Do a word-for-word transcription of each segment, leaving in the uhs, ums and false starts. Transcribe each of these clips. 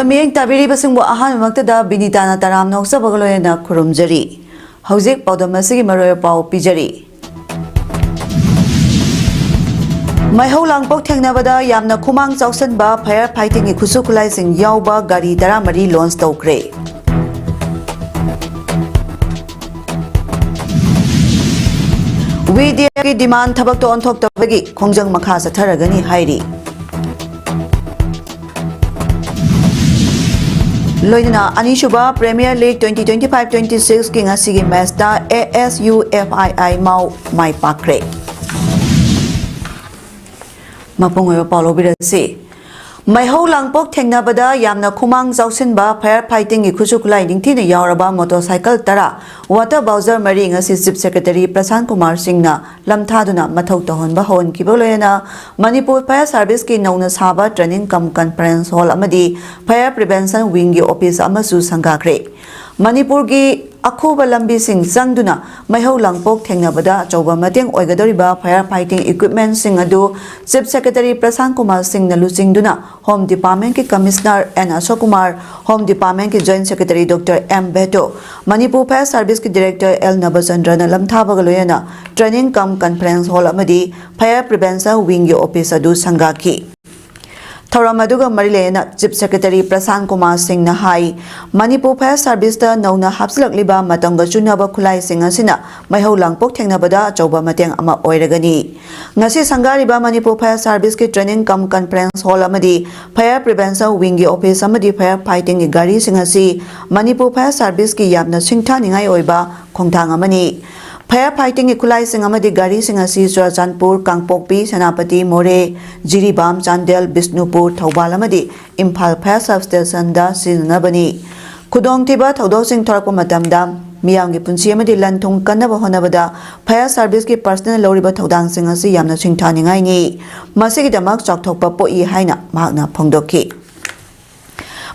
ꯃꯤꯠꯌꯦꯡ ꯇꯥꯕꯤꯔꯤꯕꯁꯤꯡꯕꯨ ꯑꯍꯥꯟꯕꯃꯛꯇꯗ ꯕꯤꯅꯤꯇꯥꯅ ꯇꯔꯥꯝꯅ ꯑꯣꯛꯆꯕꯒ ꯂꯣꯏꯅꯅ ꯈꯨꯔꯨꯝꯖꯔꯤ꯫ ꯍꯧꯖꯤꯛ ꯄꯥꯎꯗꯝ ꯑꯁꯤꯒꯤ ꯃꯔꯨꯑꯣꯏꯕ ꯄꯥꯎ ꯄꯤꯖꯔꯤ꯫ ꯃꯩꯍꯧ ꯂꯥꯡꯄꯣꯛ ꯊꯦꯡꯅꯕꯗ ꯌꯥꯝꯅ ꯈꯨꯃꯥꯡ ꯆꯥꯎꯁꯤꯟꯕ fire fightingꯒꯤ ꯈꯨꯠꯁꯨ ꯈꯨꯠꯂꯥꯏꯁꯤꯡ ꯌꯥꯎꯕ ꯒꯥꯔꯤ ꯇꯔꯥꯃꯔꯤ launch ꯇꯧꯈ꯭ꯔꯦ꯫ VDFꯀꯤ demand ꯊꯕꯛꯇ ꯑꯣꯟꯊꯣꯛꯇꯕꯒꯤ ꯈꯣꯡꯖꯪ ꯃꯈꯥ ꯆꯠꯊꯔꯒꯅꯤ ꯍꯥꯏꯔꯤ꯫ ꯂꯣꯏꯅꯅ ꯑꯅꯤꯁꯨꯕ Premier League twenty twenty five twenty sixꯀꯤ ꯉꯁꯤꯒꯤ matchꯇ ASUFII ꯃꯥꯎ ꯃꯥꯏ ꯄꯥꯛꯈ꯭ꯔꯦ꯫ ꯃꯄꯨꯡ ꯑꯣꯏꯕ ꯄꯥꯎ ꯂꯧꯕꯤꯔꯁꯤ꯫ ꯃꯩꯍꯧ ꯂꯥꯡꯄꯣꯛ ꯊꯦꯡꯅꯕꯗ ꯌꯥꯝꯅ ꯈꯨꯃꯥꯡ ꯆꯥꯎꯁꯤꯟꯕ fire fightingꯒꯤ ꯈꯨꯠꯁꯨ ꯈꯨꯠꯂꯥꯏ ꯅꯤꯡꯊꯤꯅ ꯌꯥꯎꯔꯕ motorcycle ꯇꯔꯥ water bowser ꯃꯔꯤ ꯉꯁꯤ Chief Secretary ꯄ꯭ꯔꯁꯥꯟ ꯀꯨꯃꯥꯔ ꯁꯤꯡꯅ ꯂꯝꯊꯥꯗꯨꯅ ꯃꯊꯧ ꯇꯧꯍꯟꯕ ꯍꯧꯍꯟꯈꯤꯕ ꯂꯣꯏꯅꯅ ꯃꯅꯤꯄꯨꯔ Fire Serviceꯀꯤ ꯅꯧꯅ ꯁꯥꯕ training cum conference hall ꯑꯃꯗꯤ fire prevention wingꯒꯤ office ꯑꯃꯁꯨ ꯁꯪꯒꯥꯈ꯭ꯔꯦ꯫ ꯃꯅꯤꯄꯨꯔꯒꯤ ꯑꯈꯨꯕ ꯂꯝꯕꯤꯁꯤꯡ ꯆꯪꯗꯨꯅ ꯃꯩꯍꯧ ꯂꯥꯡꯄꯣꯛ ꯊꯦꯡꯅꯕꯗ ꯑꯆꯧꯕ ꯃꯇꯦꯡ ꯑꯣꯏꯒꯗꯧꯔꯤꯕ fire fighting equipmentꯁꯤꯡ ꯑꯗꯨ Chief Secretary ꯄ꯭ꯔꯁꯥꯟ ꯀꯨꯃꯥꯔ ꯁꯤꯡꯅ ꯂꯨꯆꯤꯡꯗꯨꯅ Home Departmentꯀꯤ Commissioner N ꯑꯁꯣꯛ Kumar, Home Departmentꯀꯤ Joint Secretary Doctor M ꯚꯦꯇꯣ, Manipur Fire Serviceꯀꯤ Director L ꯅꯕꯆꯟꯗ꯭ꯔꯅ ꯂꯝꯊꯥꯕꯒ ꯂꯣꯏꯅꯅ training cum conference hall ꯑꯃꯗꯤ fire prevention wingꯒꯤ office ꯑꯗꯨ ꯁꯪꯒꯥꯈꯤ꯫ ꯊꯧꯔꯝ ꯑꯗꯨꯒ ꯃꯔꯤ ꯂꯩꯅꯅ Chief Secretary ꯄ꯭ꯔꯁꯥꯟ ꯀꯨꯃꯥꯔ ꯁꯤꯡꯅ ꯍꯥꯏ, ꯃꯅꯤꯄꯨꯔ Fire Serviceꯇ ꯅꯧꯅ ꯍꯥꯞꯆꯤꯜꯂꯛꯂꯤꯕ ꯃꯇꯝꯒ ꯆꯨꯅꯕ ꯈꯨꯠꯂꯥꯏꯁꯤꯡ ꯑꯁꯤꯅ ꯃꯩꯍꯧ ꯂꯥꯡꯄꯣꯛ ꯊꯦꯡꯅꯕꯗ ꯑꯆꯧꯕ ꯃꯇꯦꯡ ꯑꯃ ꯑꯣꯏꯔꯒꯅꯤ꯫ ꯉꯁꯤ ꯁꯪꯒꯥꯔꯤꯕ Manipur Fire Serviceꯀꯤ training cum conference hall ꯑꯃꯗꯤ fire prevention wingꯒꯤ office ꯑꯃꯗꯤ fire fightingꯒꯤ ꯒꯥꯔꯤꯁꯤꯡ ꯑꯁꯤ ꯃꯅꯤꯄꯨꯔ Fire Serviceꯀꯤ ꯌꯥꯝꯅ ꯁꯤꯡꯊꯥꯅꯤꯡꯉꯥꯏ ꯑꯣꯏꯕ ꯈꯣꯡꯊꯥꯡ ꯑꯃꯅꯤ꯫ Fire fightingꯒꯤ ꯈꯨꯠꯂꯥꯏꯁꯤꯡ ꯑꯃꯗꯤ ꯒꯥꯔꯤꯁꯤꯡ ꯑꯁꯤ ꯆꯨꯔꯆꯥꯟꯄꯨꯔ, ꯀꯥꯡꯄꯣꯛꯄꯤ, ꯁꯦꯅꯥꯄꯇꯤ, ꯃꯣꯔꯦ, ꯖꯤꯔꯤꯕꯥꯝ, ꯆꯥꯟꯗꯦꯜ, ꯕꯤꯁꯅꯨꯄꯨꯔ, ꯊꯧꯕꯥꯜ ꯑꯃꯗꯤ ꯏꯝꯐꯥꯜ fire substationꯗ ꯁꯤꯖꯤꯟꯅꯅꯕꯅꯤ꯫ ꯈꯨꯗꯣꯡꯊꯤꯕ ꯊꯧꯗꯣꯛꯁꯤꯡ ꯊꯣꯔꯛꯄ ꯃꯇꯝꯗ ꯃꯤꯌꯥꯝꯒꯤ ꯄꯨꯟꯁꯤ ꯑꯃꯗꯤ ꯂꯟ ꯊꯨꯝ ꯀꯟꯅꯕ ꯍꯣꯠꯅꯕꯗ Fire Serviceꯀꯤ personnelꯅ ꯂꯧꯔꯤꯕ ꯊꯧꯗꯥꯡꯁꯤꯡ ꯑꯁꯤ ꯌꯥꯝꯅ ꯁꯤꯡꯊꯥꯅꯤꯡꯉꯥꯏꯅꯤ꯫ ꯃꯁꯤꯒꯤꯗꯃꯛ ꯆꯥꯎꯊꯣꯛꯄ ꯄꯣꯛꯏ ꯍꯥꯏꯅ ꯃꯍꯥꯛꯅ ꯐꯣꯡꯗꯣꯛꯈꯤ꯫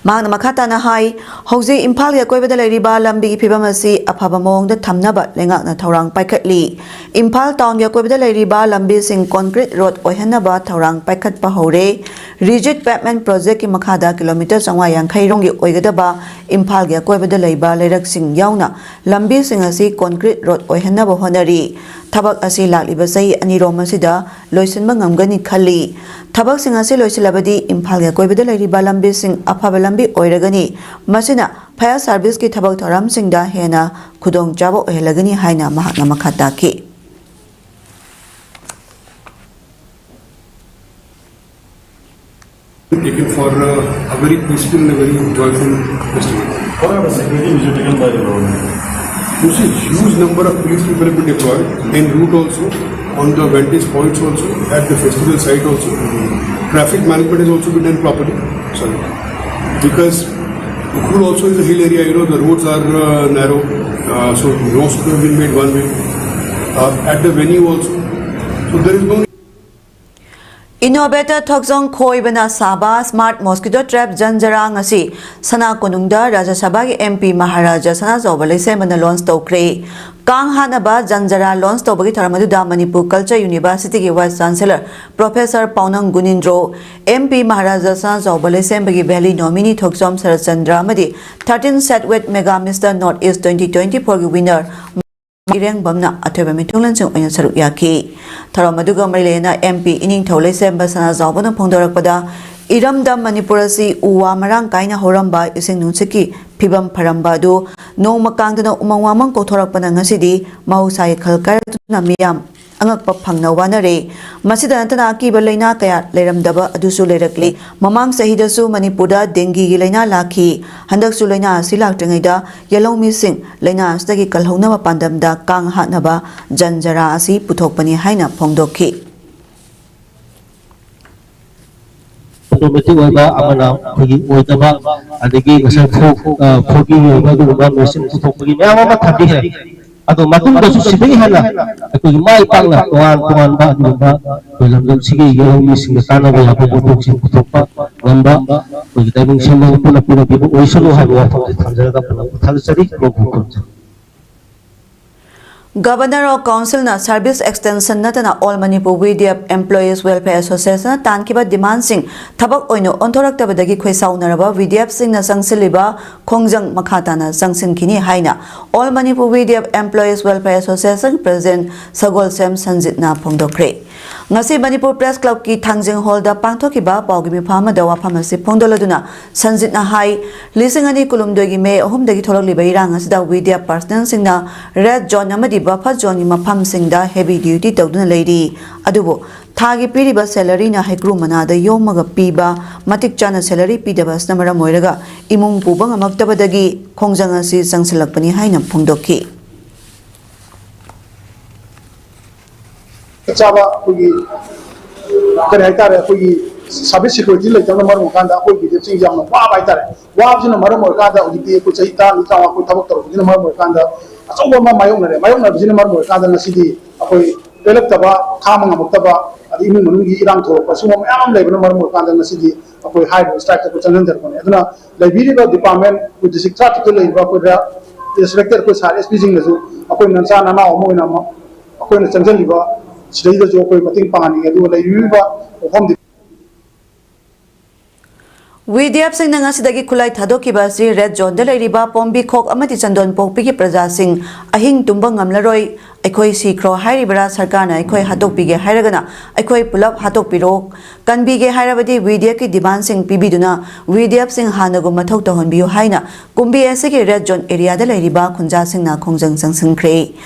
ꯃꯍꯥꯛꯅ ꯃꯈꯥ ꯇꯥꯅ ꯍꯥꯏ, ꯍꯧꯖꯤꯛ ꯏꯝꯐꯥꯜꯒꯤ ꯑꯀꯣꯏꯕꯗ ꯂꯩꯔꯤꯕ ꯂꯝꯕꯤꯒꯤ ꯐꯤꯕꯝ ꯑꯁꯤ ꯑꯐꯕ ꯃꯑꯣꯡꯗ ꯊꯝꯅꯕ ꯂꯩꯉꯥꯛꯅ ꯊꯧꯔꯥꯡ ꯄꯥꯏꯈꯠꯂꯤ꯫ ꯏꯝꯐꯥꯜ ꯇꯥꯎꯟꯒꯤ ꯑꯀꯣꯏꯕꯗ ꯂꯩꯔꯤꯕ ꯂꯝꯕꯤꯁꯤꯡ ꯀꯣꯟꯀ꯭ꯔꯤꯠ ꯔꯣꯗ ꯑꯣꯏꯍꯟꯅꯕ ꯊꯧꯔꯥꯡ ꯄꯥꯏꯈꯠꯄ ꯍꯧꯔꯦ꯫ ꯔꯤꯖꯤꯠ ꯄꯦꯚꯃꯦꯟꯠ ꯄ꯭ꯔꯣꯖꯦꯛꯀꯤ ꯃꯈꯥꯗ ꯀꯤꯂꯣꯃꯤꯇꯔ ꯆꯥꯝꯃꯉꯥ ꯌꯥꯡꯈꯩ ꯔꯣꯝꯒꯤ ꯑꯣꯏꯒꯗꯕ ꯏꯝꯐꯥꯜꯒꯤ ꯑꯀꯣꯏꯕꯗ ꯂꯩꯕ ꯂꯩꯔꯛꯁꯤꯡ ꯌꯥꯎꯅ ꯂꯝꯕꯤꯁꯤꯡ ꯑꯁꯤ ꯀꯣꯟꯀ꯭ꯔꯤꯠ ꯔꯣꯗ ꯑꯣꯏꯍꯟꯅꯕ ꯍꯣꯠꯅꯔꯤ꯫ ꯊꯕꯛ ꯑꯁꯤ ꯂꯥꯛꯂꯤꯕ ꯆꯍꯤ ꯑꯅꯤꯔꯣꯝ ꯑꯁꯤꯗ ꯂꯣꯏꯁꯤꯟꯕ ꯉꯝꯒꯅꯤ ꯈꯜꯂꯤ꯫ ꯊꯕꯛꯁꯤꯡ ꯑꯁꯤ ꯂꯣꯏꯁꯤꯜꯂꯕꯗꯤ ꯏꯝꯐꯥꯜꯒꯤ ꯑꯀꯣꯏꯕꯗ ꯂꯩꯔꯤꯕ ꯂꯝꯕꯤꯁꯤꯡ ꯑꯐꯕ ꯂꯝꯕꯤ ꯑꯣꯏꯔꯒꯅꯤ꯫ ꯃꯁꯤꯅ ꯐꯥꯌꯔ ꯁꯥꯔꯚꯤꯁꯀꯤ ꯊꯕꯛ ꯊꯧꯔꯝꯁꯤꯡꯗ ꯍꯦꯟꯅ ꯈꯨꯗꯣꯡꯆꯥꯕ ꯑꯣꯏꯍꯜꯂꯒꯅꯤ ꯍꯥꯏꯅ ꯃꯍꯥꯛꯅ ꯃꯈꯥ ꯇꯥꯈꯤ꯫ Taken for uh, a very peaceful and a very joyful festival. What are the security measures taken by the government? You see, huge number of police people have been deployed en route also, on the vantage points also, at the festival site also. Traffic management has also been done properly. Sorry. Because Ukhrul also is a hill area, you know, the roads are uh, narrow, uh, so most of them have been made one way. Uh, at the venue also, so there is no Innovator ꯊꯣꯛꯆꯣꯝ ꯈꯣꯏꯕꯅ ꯁꯥꯕ Smart Mosquito Trap ꯖꯟꯖꯔꯥꯡ ꯑꯁꯤ ꯁꯅꯥ ꯀꯣꯅꯨꯡꯗ ꯔꯥꯖ꯭ꯌ ꯁꯚꯥꯒꯤ M P Maharaja Sanajaoba ꯂꯩꯁꯦꯝꯕꯅ launch ꯇꯧꯈ꯭ꯔꯦ꯫ ꯀꯥꯡ ꯍꯥꯠꯅꯕ ꯖꯟꯖꯔꯥ ꯂꯣꯟꯆ ꯇꯧꯕꯒꯤ ꯊꯧꯔꯝ ꯑꯗꯨꯗ ꯃꯅꯤꯄꯨꯔ ꯀꯜꯆꯔ ꯌꯨꯅꯤꯚꯔꯁꯤꯇꯤꯒꯤ vice chancellor professor Paonam Gunindro, M P Maharaja Sanajaoba ꯂꯩꯁꯦꯝꯕꯒꯤ ꯚꯦꯂꯤ ꯅꯣꯃꯤꯅꯤ ꯊꯣꯛꯆꯣꯝ ꯁꯔꯠꯆꯟꯗ꯭ꯔ ꯑꯃꯗꯤ thirteen Satwet Mega Mister North East twenty twenty-four ꯒꯤ ꯋꯤꯅꯔ ꯏꯔꯦꯡꯕꯝꯅ ꯑꯊꯣꯏꯕ ꯃꯤꯊꯨꯡꯂꯦꯟꯁꯤꯡ ꯑꯣꯏꯅ ꯁꯔꯨꯛ ꯌꯥꯈꯤ꯫ ꯊꯧꯔꯝ ꯑꯗꯨꯒ ꯃꯔꯤ ꯂꯩꯅꯅ M P ꯏꯅꯤꯡꯊꯧ ꯂꯩꯁꯦꯝꯕ ꯁꯅꯥꯖꯥꯎꯕꯅ ꯐꯣꯡꯗꯣꯔꯛꯄꯗ, ꯏꯔꯝꯗꯝ ꯃꯅꯤꯄꯨꯔ ꯑꯁꯤ ꯎ ꯋꯥ ꯃꯔꯥꯡ ꯀꯥꯏꯅ ꯍꯧꯔꯝꯕ, ꯏꯁꯤꯡ ꯅꯨꯡꯁꯤꯠꯀꯤ ꯐꯤꯕꯝ ꯐꯔꯝꯕ ꯑꯗꯨ ꯅꯣꯡꯃ ꯀꯥꯡꯗꯅ ꯎꯃꯪ ꯋꯥꯃꯪ ꯀꯣꯛꯊꯣꯔꯛꯄꯅ ꯉꯁꯤꯗꯤ ꯃꯍꯧꯁꯥꯒꯤ ꯈꯜ ꯀꯥꯏꯔꯛꯇꯨꯅ ꯃꯤꯌꯥꯝ ꯑꯉꯛꯄ ꯐꯪꯅ ꯋꯥꯅꯔꯦ꯫ ꯃꯁꯤꯗ ꯅꯠꯇꯅ ꯑꯀꯤꯕ ꯂꯥꯏꯅꯥ ꯀꯌꯥ ꯂꯩꯔꯝꯗꯕ ꯑꯗꯨꯁꯨ ꯂꯩꯔꯛꯂꯤ꯫ ꯃꯃꯥꯡ ꯆꯍꯤꯗꯁꯨ ꯃꯅꯤꯄꯨꯔꯗ ꯗꯦꯡꯒꯤꯒꯤ ꯂꯥꯏꯅꯥ ꯂꯥꯛꯈꯤ꯫ ꯍꯟꯗꯛꯁꯨ ꯂꯥꯏꯅꯥ ꯑꯁꯤ ꯂꯥꯛꯇ꯭ꯔꯤꯉꯩꯗ ꯌꯦꯜꯍꯧꯃꯤꯁꯤꯡ ꯂꯥꯏꯅꯥ ꯑꯁꯤꯗꯒꯤ ꯀꯜꯍꯧꯅꯕ ꯄꯥꯟꯗꯝꯗ ꯀꯥꯡ ꯍꯥꯠꯅꯕ ꯖꯟ ꯖꯔꯥ ꯑꯁꯤ ꯄꯨꯊꯣꯛꯄꯅꯤ ꯍꯥꯏꯅ ꯐꯣꯡꯗꯣꯛꯈꯤ꯫ ꯑꯣꯇꯣꯃꯦꯇꯤꯛ ꯑꯣꯏꯕ ꯑꯃꯅ ꯑꯩꯈꯣꯏꯒꯤ ꯑꯣꯏꯗꯕ, ꯑꯗꯒꯤ ꯉꯁꯥꯏ ꯐꯣ-, ꯑ, ꯐꯣꯒꯤ ꯑꯣꯏꯕ ꯑꯗꯨꯒꯨꯝꯕ ꯃꯦꯆꯤꯟ ꯄꯨꯊꯣꯛꯄꯒꯤ ꯃꯌꯥꯝ ꯑꯃ ꯊꯝꯕꯤꯈ꯭ꯔꯦ꯫ ꯑꯗꯣ ꯃꯇꯨꯡꯗꯁꯨ ꯁꯤꯗꯒꯤ ꯍꯦꯟꯅ ꯑꯩꯈꯣꯏꯒꯤ ꯃꯥꯏ ꯄꯥꯛꯅ ꯇꯣꯉꯥꯟ ꯇꯣꯉꯥꯟꯕ ꯑꯗꯨꯒꯨꯝꯕ ꯑꯩꯈꯣꯏ ꯂꯝꯗꯝꯁꯤꯒꯤ ꯌꯦꯜꯍꯧꯃꯤꯁꯤꯡꯗ ꯀꯥꯟꯅꯕ ꯌꯥꯕ ꯄꯣꯠꯊꯣꯛꯁꯤꯡ ꯄꯨꯊꯣꯛꯄ ꯉꯝꯕ ꯑꯩꯈꯣꯏꯒꯤ ꯇꯥꯏꯕꯪ ꯁꯦꯝꯕ ꯄꯨꯟꯅ ꯄꯨꯟꯅ ꯄꯤꯕ ꯑꯣꯏꯁꯅꯨ ꯍꯥꯏꯕ ꯋꯥꯐꯝꯁꯤ ꯊꯝꯖꯔꯒ ꯄꯨꯟꯅ ꯊꯥꯒꯠꯆꯔꯤ꯫ Gokul ꯈꯨꯔꯨꯝꯖꯔꯤ꯫ Governor of Councilꯅ service extension ꯅꯠꯇꯅ All Manipur V D F Employees Welfare Association ꯇꯥꯟꯈꯤꯕ demandꯁꯤꯡ ꯊꯕꯛ ꯑꯣꯏꯅ ꯑꯣꯟꯊꯣꯔꯛꯇꯕꯗꯒꯤ ꯈꯣꯏꯁꯥꯎꯅꯔꯕ V D Fꯁꯤꯡꯅ ꯆꯪꯁꯤꯜꯂꯤꯕ ꯈꯣꯡꯖꯪ ꯃꯈꯥ ꯇꯥꯅ ꯆꯪꯁꯤꯟꯈꯤꯅꯤ ꯍꯥꯏꯅ All Manipur V D F Employees Welfare Association President ꯁꯒꯣꯜꯁꯦꯝ ꯁꯟꯖꯤꯠꯅ ꯐꯣꯡꯗꯣꯛꯈ꯭ꯔꯦ꯫ ꯉꯁꯤ ꯃꯅꯤꯄꯨꯔ Press Clubꯀꯤ ꯊꯥꯡꯖꯤꯡ Hallꯗ ꯄꯥꯡꯊꯣꯛꯈꯤꯕ ꯄꯥꯎꯒꯤ ꯃꯤꯐꯝ ꯑꯃꯗ ꯋꯥꯐꯝ ꯑꯁꯤ ꯐꯣꯡꯗꯣꯛꯂꯗꯨꯅ ꯁꯟꯖꯤꯠꯅ ꯍꯥꯏ, ꯂꯤꯁꯤꯡ ꯑꯅꯤ ꯀꯨꯟꯍꯨꯝꯗꯣꯏꯒꯤ ꯃꯦ ꯑꯍꯨꯝꯗꯒꯤ ꯊꯣꯛꯂꯛꯂꯤꯕ ꯏꯔꯥꯡ ꯑꯁꯤꯗ V D F personnelꯁꯤꯡꯅ red zone ꯑꯃꯗꯤ buffer zoneꯒꯤ ꯃꯐꯝꯁꯤꯡꯗ heavy duty ꯇꯧꯗꯨꯅ ꯂꯩꯔꯤ꯫ ꯑꯗꯨꯕꯨ ꯊꯥꯒꯤ ꯄꯤꯔꯤꯕ salaryꯅ ꯍꯩꯀ꯭ꯔꯨ ꯃꯅꯥꯗ ꯌꯣꯝꯃꯒ ꯄꯤꯕ ꯃꯇꯤꯛ ꯆꯥꯅ salary ꯄꯤꯗꯕ ꯑꯁꯤꯅ ꯃꯔꯝ ꯑꯣꯏꯔꯒ ꯏꯃꯨꯡ ꯄꯨꯕ ꯉꯝꯃꯛꯇꯕꯗꯒꯤ ꯈꯣꯡꯖꯪ ꯑꯁꯤ ꯆꯪꯁꯤꯜꯂꯛꯄꯅꯤ ꯍꯥꯏꯅ ꯐꯣꯡꯗꯣꯛꯈꯤ꯫ ꯆꯥꯕ ꯑꯩꯈꯣꯏꯒꯤ ꯀꯔꯤ ꯍꯥꯏꯇꯥꯔꯦ, ꯑꯩꯈꯣꯏꯒꯤ service security ꯂꯩꯇꯕꯅ ꯃꯔꯝ ꯑꯣꯏꯔꯀꯥꯟꯗ ꯑꯩꯈꯣꯏ ꯚꯤꯗꯤꯑꯦꯐꯁꯤꯡꯁꯦ ꯌꯥꯝꯅ ꯋꯥꯕ ꯍꯥꯏꯇꯥꯔꯦ꯫ ꯋꯥꯕꯁꯤꯅ ꯃꯔꯝ ꯑꯣꯏꯔꯀꯥꯟꯗ ꯍꯧꯖꯤꯛꯇꯤ ꯑꯩꯈꯣꯏ ꯆꯍꯤ ꯇꯔꯥꯅꯤ ꯇꯔꯥꯃꯉꯥ ꯑꯩꯈꯣꯏ ꯊꯕꯛ ꯇꯧꯔꯛꯄꯁꯤꯅ ꯃꯔꯝ ꯑꯣꯏꯔꯀꯥꯟꯗ ꯑꯆꯧꯕ ꯑꯃ ꯃꯥꯌꯣꯛꯅꯔꯦ꯫ ꯃꯥꯌꯣꯛꯅꯕꯁꯤꯅ ꯃꯔꯝ ꯑꯣꯏꯔꯀꯥꯟꯗ ꯉꯁꯤꯗꯤ ꯑꯩꯈꯣꯏ ꯄꯦꯜꯂꯛꯇꯕ, ꯈꯥꯡꯕ ꯉꯝꯃꯛꯇꯕ, ꯑꯗꯩ ꯏꯃꯨꯡ ꯃꯅꯨꯡꯒꯤ ꯏꯔꯥꯡ ꯊꯣꯛꯂꯛꯄ ꯁꯤꯒꯨꯝꯕ ꯃꯌꯥꯝ ꯑꯃ ꯂꯩꯕꯅ ꯃꯔꯝ ꯑꯣꯏꯔꯀꯥꯟꯗ ꯉꯁꯤꯗꯤ ꯑꯩꯈꯣꯏ ꯍꯥꯏꯔꯤꯕ strikeꯇ ꯑꯩꯈꯣꯏ ꯆꯪꯁꯤꯟꯖꯔꯛꯄꯅꯦ꯫ ꯑꯗꯨꯅ ꯂꯩꯕꯤꯔꯤꯕ department ꯑꯩꯈꯣꯏ district ꯇꯔꯥꯇꯔꯨꯛꯇ ꯂꯩꯔꯤꯕ ꯑꯩꯈꯣꯏꯗ respected ꯑꯩꯈꯣꯏ sir S Pꯁꯤꯡꯅꯁꯨ ꯑꯩꯈꯣꯏ ꯅꯆꯥ ꯅꯅꯥꯎ ꯑꯃ ꯑꯣꯏꯅ ꯑꯃ ꯑꯩꯈꯣꯏꯅ ꯆꯪꯁꯤꯜꯂꯤꯕ ꯁꯤꯗꯩꯗꯁꯨ ꯑꯩꯈꯣꯏ ꯃꯇꯦꯡ ꯄꯥꯡꯍꯟꯅꯤꯡꯉꯤ꯫ ꯑꯗꯨꯒ ꯂꯩꯕꯤꯔꯤꯕ ꯃꯐꯝꯗꯤ VDFꯁꯤꯡꯅ ꯉꯁꯤꯗꯒꯤ ꯈꯨꯠꯂꯥꯏ ꯊꯥꯗꯣꯛꯈꯤꯕ ꯑꯁꯤ red zoneꯗ ꯂꯩꯔꯤꯕ ꯄꯣꯝꯕꯤꯈꯣꯛ ꯑꯃꯗꯤ ꯆꯟꯗꯣꯟꯄꯣꯛꯄꯤꯒꯤ ꯄ꯭ꯔꯖꯥꯁꯤꯡ ꯑꯍꯤꯡ ꯇꯨꯝꯕ ꯉꯝꯂꯔꯣꯏ, ꯑꯩꯈꯣꯏ ꯁꯤꯈ꯭ꯔꯣ ꯍꯥꯏꯔꯤꯕꯔꯥ, ꯁꯔꯀꯥꯔꯅ ꯑꯩꯈꯣꯏ ꯍꯥꯠꯇꯣꯛꯄꯤꯒꯦ ꯍꯥꯏꯔꯒꯅ ꯑꯩꯈꯣꯏ ꯄꯨꯂꯞ ꯍꯥꯠꯇꯣꯛꯄꯤꯔꯣ, ꯀꯟꯕꯤꯒꯦ ꯍꯥꯏꯔꯕꯗꯤ VDFꯀꯤ demandꯁꯤꯡ ꯄꯤꯕꯤꯗꯨꯅ VDFꯁꯤꯡ ꯍꯥꯟꯅꯒꯨꯝ ꯃꯊꯧ ꯇꯧꯍꯟꯕꯤꯌꯨ ꯍꯥꯏꯅ ꯀꯨꯝꯕꯤ ꯑꯁꯤꯒꯤ red zone areaꯗ ꯂꯩꯔꯤꯕ ꯈꯨꯟꯖꯥꯁꯤꯡꯅ ꯈꯣꯡꯖꯪ ꯆꯪꯁꯤꯟꯈ꯭ꯔꯦ꯫